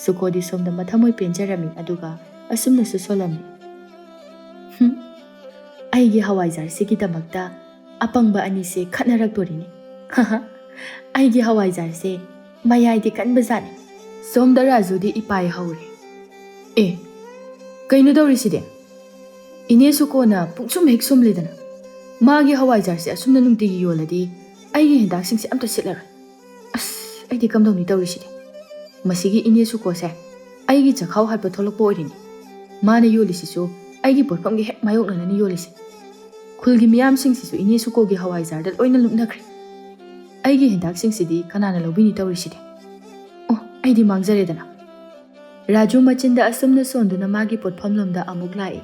ꯁꯨꯀꯣꯗꯤ ꯁꯣꯝꯗ ꯃꯊꯃꯣꯏ ꯄꯦꯟꯖꯔꯝꯃꯤ, ꯑꯗꯨꯒ ꯑꯁꯨꯝꯅꯁꯨ ꯁꯣꯜꯂꯝꯃꯤ꯫ "ꯍꯨꯝ, ꯑꯩꯒꯤ ꯍꯋꯥꯏꯖꯥꯔꯁꯤꯒꯤꯗꯃꯛꯇ ꯑꯄꯪꯕ ꯑꯅꯤꯁꯦ ꯈꯠꯅꯔꯛꯇꯣꯔꯤꯅꯦ꯫ ꯑꯩꯒꯤ ꯍꯋꯥꯏꯖꯥꯔꯁꯦ ꯃꯌꯥꯏꯗꯤ ꯀꯟꯕꯖꯥꯠꯅꯤ꯫ ꯁꯣꯝꯗ ꯔꯥꯖꯨꯗꯤ ꯏꯄꯥꯏ ꯍꯧꯔꯦ꯫ "ꯑꯦ, ꯀꯩꯅꯣ ꯇꯧꯔꯤꯁꯤꯗꯤ? ꯏꯅꯦ ꯁꯨꯀꯣꯅ ꯄꯨꯡꯁꯨꯝ ꯍꯦꯛ ꯁꯨꯝꯂꯦꯗꯅ꯫ ꯃꯥꯒꯤ ꯍꯋꯥꯏꯖꯥꯔꯁꯦ ꯑꯁꯨꯝꯅ ꯅꯨꯡꯇꯤꯒꯤ ꯌꯣꯜꯂꯗꯤ ꯑꯩꯒꯤ ꯍꯦꯟꯇꯥꯛꯁꯤꯡꯁꯦ ꯑꯝꯇ ꯁꯤꯠꯂꯔꯣꯏ꯫ ꯑꯁ, ꯑꯩꯗꯤ ꯀꯝꯗꯧꯅꯤ ꯇꯧꯔꯤꯁꯤꯗꯤ? ꯃꯁꯤꯒꯤ ꯏꯅꯦ ꯁꯨꯀꯣꯁꯦ ꯑꯩꯒꯤ ꯆꯈꯥꯎ ꯍꯥꯠꯄ ꯊꯣꯛꯂꯛꯄ ꯑꯣꯏꯔꯤꯅꯤ꯫ ꯃꯥꯅ ꯌꯣꯜꯂꯤꯁꯤꯁꯨ ꯑꯩꯒꯤ ꯄꯣꯠꯐꯝꯒꯤ ꯍꯦꯛ ꯃꯥꯌꯣꯛꯅꯅꯅꯤ ꯌꯣꯜꯂꯤꯁꯦ꯫ ꯈꯨꯜꯒꯤ ꯃꯤꯌꯥꯝꯁꯤꯡꯁꯤꯁꯨ ꯏꯅꯦ ꯁꯨꯀꯣꯒꯤ ꯍꯋꯥꯏꯖꯥꯔꯗ ꯂꯣꯏꯅ ꯂꯨꯞꯅꯈ꯭ꯔꯦ꯫ ꯑꯩꯒꯤ ꯍꯦꯟꯇꯥꯛꯁꯤꯡꯁꯤꯗꯤ ꯀꯅꯥꯅ ꯂꯧꯕꯤꯅꯤ ꯇꯧꯔꯤꯁꯤꯗꯤ? ꯑꯣ, ꯑꯩꯗꯤ ꯃꯥꯡꯖꯔꯦꯗꯅ꯫" ꯔꯥꯖꯨ ꯃꯆꯤꯟꯗ ꯑꯁꯨꯝꯅ ꯁꯣꯟꯗꯨꯅ ꯃꯥꯒꯤ ꯄꯣꯠꯐꯝꯂꯣꯝꯗ ꯑꯃꯨꯛ ꯂꯥꯛꯏ꯫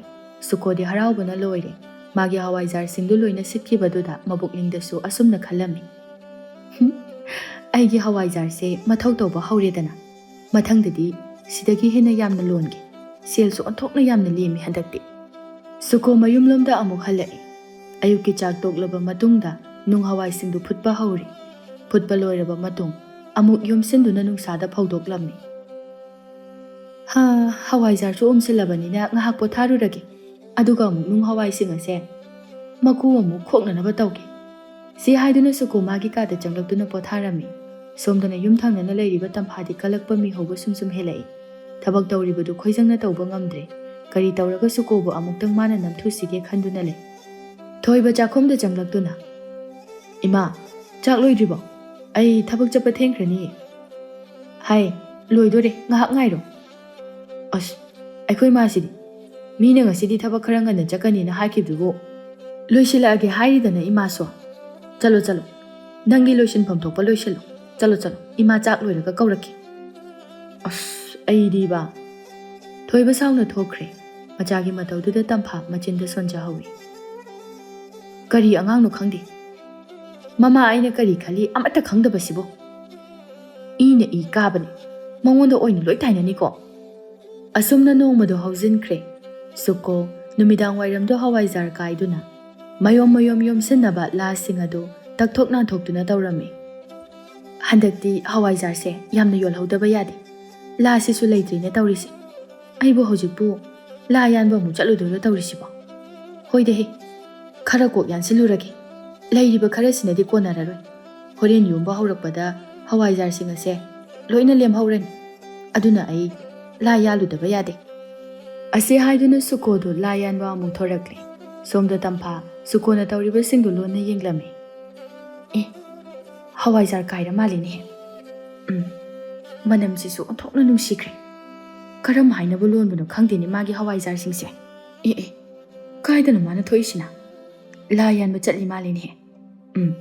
ꯁꯨꯀꯣꯗꯤ ꯍꯔꯥꯎꯕꯅ ꯂꯣꯏꯔꯦ꯫ ꯃꯥꯒꯤ ꯍꯋꯥꯏꯖꯥꯔꯁꯤꯡꯗꯨ ꯂꯣꯏꯅ ꯁꯤꯠꯈꯤꯕꯗꯨꯗ ꯃꯕꯨꯛꯅꯤꯡꯗꯁꯨ ꯑꯁꯨꯝꯅ ꯈꯜꯂꯝꯃꯤ, "ꯍꯨꯝ, ꯑꯩꯒꯤ ꯍꯋꯥꯏꯖꯥꯔꯁꯦ ꯃꯊꯧ ꯇꯧꯕ ꯍꯧꯔꯦꯗꯅ꯫ ꯃꯊꯪꯗꯗꯤ ꯁꯤꯗꯒꯤ ꯍꯦꯟꯅ ꯌꯥꯝꯅ ꯂꯣꯟꯒꯦ꯫ ꯁꯦꯜꯁꯨ ꯑꯣꯟꯊꯣꯛꯅ ꯌꯥꯝꯅ ꯂꯦꯝꯃꯤ ꯍꯟꯗꯛꯇꯤ꯫" ꯁꯨꯀꯣ ꯃꯌꯨꯝꯂꯣꯝꯗ ꯑꯃꯨꯛ ꯍꯜꯂꯛꯏ꯫ ꯑꯌꯨꯛꯀꯤ ꯆꯥꯛ ꯇꯣꯛꯂꯕ ꯃꯇꯨꯡꯗ ꯅꯨꯡ ꯍꯋꯥꯏꯁꯤꯡꯗꯨ ꯐꯨꯠꯄ ꯍꯧꯔꯤ꯫ ꯐꯨꯠꯄ ꯂꯣꯏꯔꯕ ꯃꯇꯨꯡ ꯑꯃꯨꯛ ꯌꯣꯝꯁꯤꯟꯗꯨꯅ ꯅꯨꯡꯁꯥꯗ ꯐꯧꯗꯣꯛꯂꯝꯃꯤ꯫ "ꯍꯥ, ꯍꯋꯥꯏꯖꯥꯔꯁꯨ ꯎꯝꯁꯤꯜꯂꯕꯅꯤꯅ ꯉꯥꯏꯍꯥꯛ ꯄꯣꯊꯥꯔꯨꯔꯒꯦ꯫ ꯑꯗꯨꯒ ꯑꯃꯨꯛ ꯅꯨꯡ ꯍꯋꯥꯏꯁꯤꯡ ꯑꯁꯦ ꯃꯀꯨ ꯑꯃꯨꯛ ꯈꯣꯛꯅꯅꯕ ꯇꯧꯒꯦ꯫" ꯁꯤ ꯍꯥꯏꯗꯨꯅ ꯁꯨꯀꯣ ꯃꯥꯒꯤ ꯀꯥꯗ ꯆꯪꯂꯛꯇꯨꯅ ꯄꯣꯊꯥꯔꯝꯃꯤ꯫ ꯁꯣꯝꯗꯅ ꯌꯨꯝ ꯊꯪꯅꯅ ꯂꯩꯔꯤꯕ ꯇꯝꯐꯥꯗꯤ ꯀꯜꯂꯛꯄ ꯃꯤꯍꯧꯕ ꯁꯨꯝ ꯁꯨꯝ ꯍꯦꯜꯂꯛꯏ꯫ ꯊꯕꯛ ꯇꯧꯔꯤꯕꯗꯨ ꯈꯣꯏꯖꯪꯅ ꯇꯧꯕ ꯉꯝꯗ꯭ꯔꯦ꯫ ꯀꯔꯤ ꯇꯧꯔꯒ ꯁꯨꯀꯣꯕꯨ ꯑꯃꯨꯛꯇꯪ ꯃꯥꯅ ꯅꯝꯊꯨꯁꯤꯒꯦ ꯈꯟꯗꯨꯅ ꯂꯩ꯫ ꯊꯣꯏꯕ ꯆꯥꯛꯈꯨꯝꯗ ꯆꯪꯂꯛꯇꯨꯅ, "ꯏꯃꯥ, ꯆꯥꯛ ꯂꯣꯏꯗ꯭ꯔꯤꯕꯣ? ꯑꯩ ꯊꯕꯛ ꯆꯠꯄ ꯊꯦꯡꯈ꯭ꯔꯅꯤꯌꯦ꯫" "ꯍꯥꯏ, ꯂꯣꯏꯗꯣꯔꯦ, ꯉꯥꯏꯍꯥꯛ ꯉꯥꯏꯔꯣ꯫" "ꯑꯁ, ꯑꯩꯈꯣꯏ ꯃꯥꯁꯤꯗꯤ, ꯃꯤꯅ ꯉꯁꯤꯗꯤ ꯊꯕꯛ ꯈꯔ ꯉꯟꯅ ꯆꯠꯀꯅꯤꯅ ꯍꯥꯏꯈꯤꯕꯗꯨꯕꯨ?" "ꯂꯣꯏꯁꯤꯜꯂꯛꯑꯒꯦ ꯍꯥꯏꯔꯤꯗꯅ, ꯏꯃꯥꯁꯨ꯫ ꯆꯠꯂꯣ, ꯆꯠꯂꯣ, ꯅꯪꯒꯤ ꯂꯣꯏꯁꯤꯟꯐꯝ ꯊꯣꯛꯄ ꯂꯣꯏꯁꯤꯜꯂꯣ꯫ ꯆꯠꯂꯣ, ꯆꯠꯂꯣ, ꯏꯃꯥ ꯆꯥꯛ ꯂꯣꯏꯔꯒ ꯀꯧꯔꯛꯀꯦ꯫" "ꯑꯁ, ꯑꯩꯗꯤꯕ꯫" ꯊꯣꯏꯕ ꯁꯥꯎꯅ ꯊꯣꯛꯈ꯭ꯔꯦ꯫ ꯃꯆꯥꯒꯤ ꯃꯇꯧꯗꯨꯗ ꯇꯝꯐꯥ ꯃꯆꯤꯟꯗ ꯁꯣꯟꯖꯍꯧꯏ꯫ "ꯀꯔꯤ ꯑꯉꯥꯡꯅꯣ ꯈꯪꯗꯦ꯫ ꯃꯃꯥ ꯑꯩꯅ ꯀꯔꯤ ꯈꯜꯂꯤ ꯑꯃꯠꯇ ꯈꯪꯗꯕꯁꯤꯕꯨ꯫ ꯏꯅ ꯏ ꯀꯥꯕꯅꯤ꯫ ꯃꯉꯣꯟꯗ ꯑꯣꯏꯅ ꯂꯣꯏ ꯇꯥꯏꯅꯅꯤꯀꯣ꯫" ꯑꯁꯨꯝꯅ ꯅꯣꯡꯃꯗꯣ ꯍꯧꯖꯤꯟꯈ꯭ꯔꯦ꯫ ꯁꯨꯀꯣ ꯅꯨꯃꯤꯗꯥꯡ ꯋꯥꯏꯔꯝꯗꯣ ꯍꯋꯥꯏꯖꯥꯔ ꯀꯥꯏꯗꯨꯅ ꯃꯌꯣꯝ ꯃꯌꯣꯝ ꯌꯣꯝꯁꯤꯟꯅꯕ ꯂꯥꯁꯤꯡ ꯑꯗꯨ ꯇꯛꯊꯣꯛ ꯅꯥꯟꯊꯣꯛꯇꯨꯅ ꯇꯧꯔꯝꯃꯤ꯫ "ꯍꯟꯗꯛꯇꯤ ꯍꯋꯥꯏꯖꯥꯔꯁꯦ ꯌꯥꯝꯅ ꯌꯣꯜꯍꯧꯗꯕ ꯌꯥꯗꯦ꯫ ꯂꯥꯁꯤꯁꯨ ꯂꯩꯇ꯭ꯔꯦꯅꯦ ꯇꯧꯔꯤꯁꯦ꯫ ꯑꯩꯕꯨ ꯍꯧꯖꯤꯛꯄꯨ ꯂꯥ ꯌꯥꯟꯕ ꯑꯃꯨꯛ ꯆꯠꯂꯨꯗꯣꯏꯔꯣ ꯇꯧꯔꯤꯁꯤꯕꯣ? ꯍꯣꯏꯗ ꯍꯦ, ꯈꯔ ꯀꯣꯛ ꯌꯥꯟꯁꯤꯜꯂꯨꯔꯒꯦ꯫" ꯂꯩꯔꯤꯕ ꯈꯔꯁꯤꯅꯗꯤ ꯀꯣꯟꯅꯔꯔꯣꯏ꯫ ꯍꯣꯔꯦꯟ ꯌꯣꯟꯕ ꯍꯧꯔꯛꯄꯗ ꯍꯋꯥꯏꯖꯥꯔꯁꯤꯡ ꯑꯁꯦ ꯂꯣꯏꯅ ꯂꯦꯝꯍꯧꯔꯅꯤ꯫ ꯑꯗꯨꯅ ꯑꯩ ꯂꯥ ꯌꯥꯜꯂꯨꯗꯕ ꯌꯥꯗꯦ꯫" ꯑꯁꯤ ꯍꯥꯏꯗꯨꯅ ꯁꯨꯀꯣꯗꯨ ꯂꯥ ꯌꯥꯟꯕ ꯑꯃꯨꯛ ꯊꯣꯔꯛꯂꯦ꯫ ꯁꯣꯝꯗ ꯇꯝꯐꯥ ꯁꯨꯀꯣꯅ ꯇꯧꯔꯤꯕꯁꯤꯡꯗꯨ ꯂꯣꯟꯅ ꯌꯦꯡꯂꯝꯃꯤ꯫ "ꯑꯦ, ꯍꯋꯥꯏꯖꯥꯔ ꯀꯥꯏꯔ ꯃꯥꯜꯂꯤꯅꯦꯍꯦ꯫ ꯎꯝ, ꯃꯅꯝꯁꯤꯁꯨ ꯑꯣꯟꯊꯣꯛꯅ ꯅꯨꯡꯁꯤꯈ꯭ꯔꯦ꯫ ꯀꯔꯝ ꯍꯥꯏꯅꯕꯨ ꯂꯣꯟꯕꯅꯣ ꯈꯪꯗꯦꯅꯦ ꯃꯥꯒꯤ ꯍꯋꯥꯏꯖꯥꯔꯁꯤꯡꯁꯦ꯫ ꯑꯦ, ꯑꯦ, ꯀꯥꯏꯗꯅꯣ ꯃꯥꯅ ꯊꯣꯛꯏꯁꯤꯅ? ꯂꯥ ꯌꯥꯟꯕ ꯆꯠꯂꯤ ꯃꯥꯜꯂꯤꯅꯦꯍꯦ꯫ ꯎꯝ,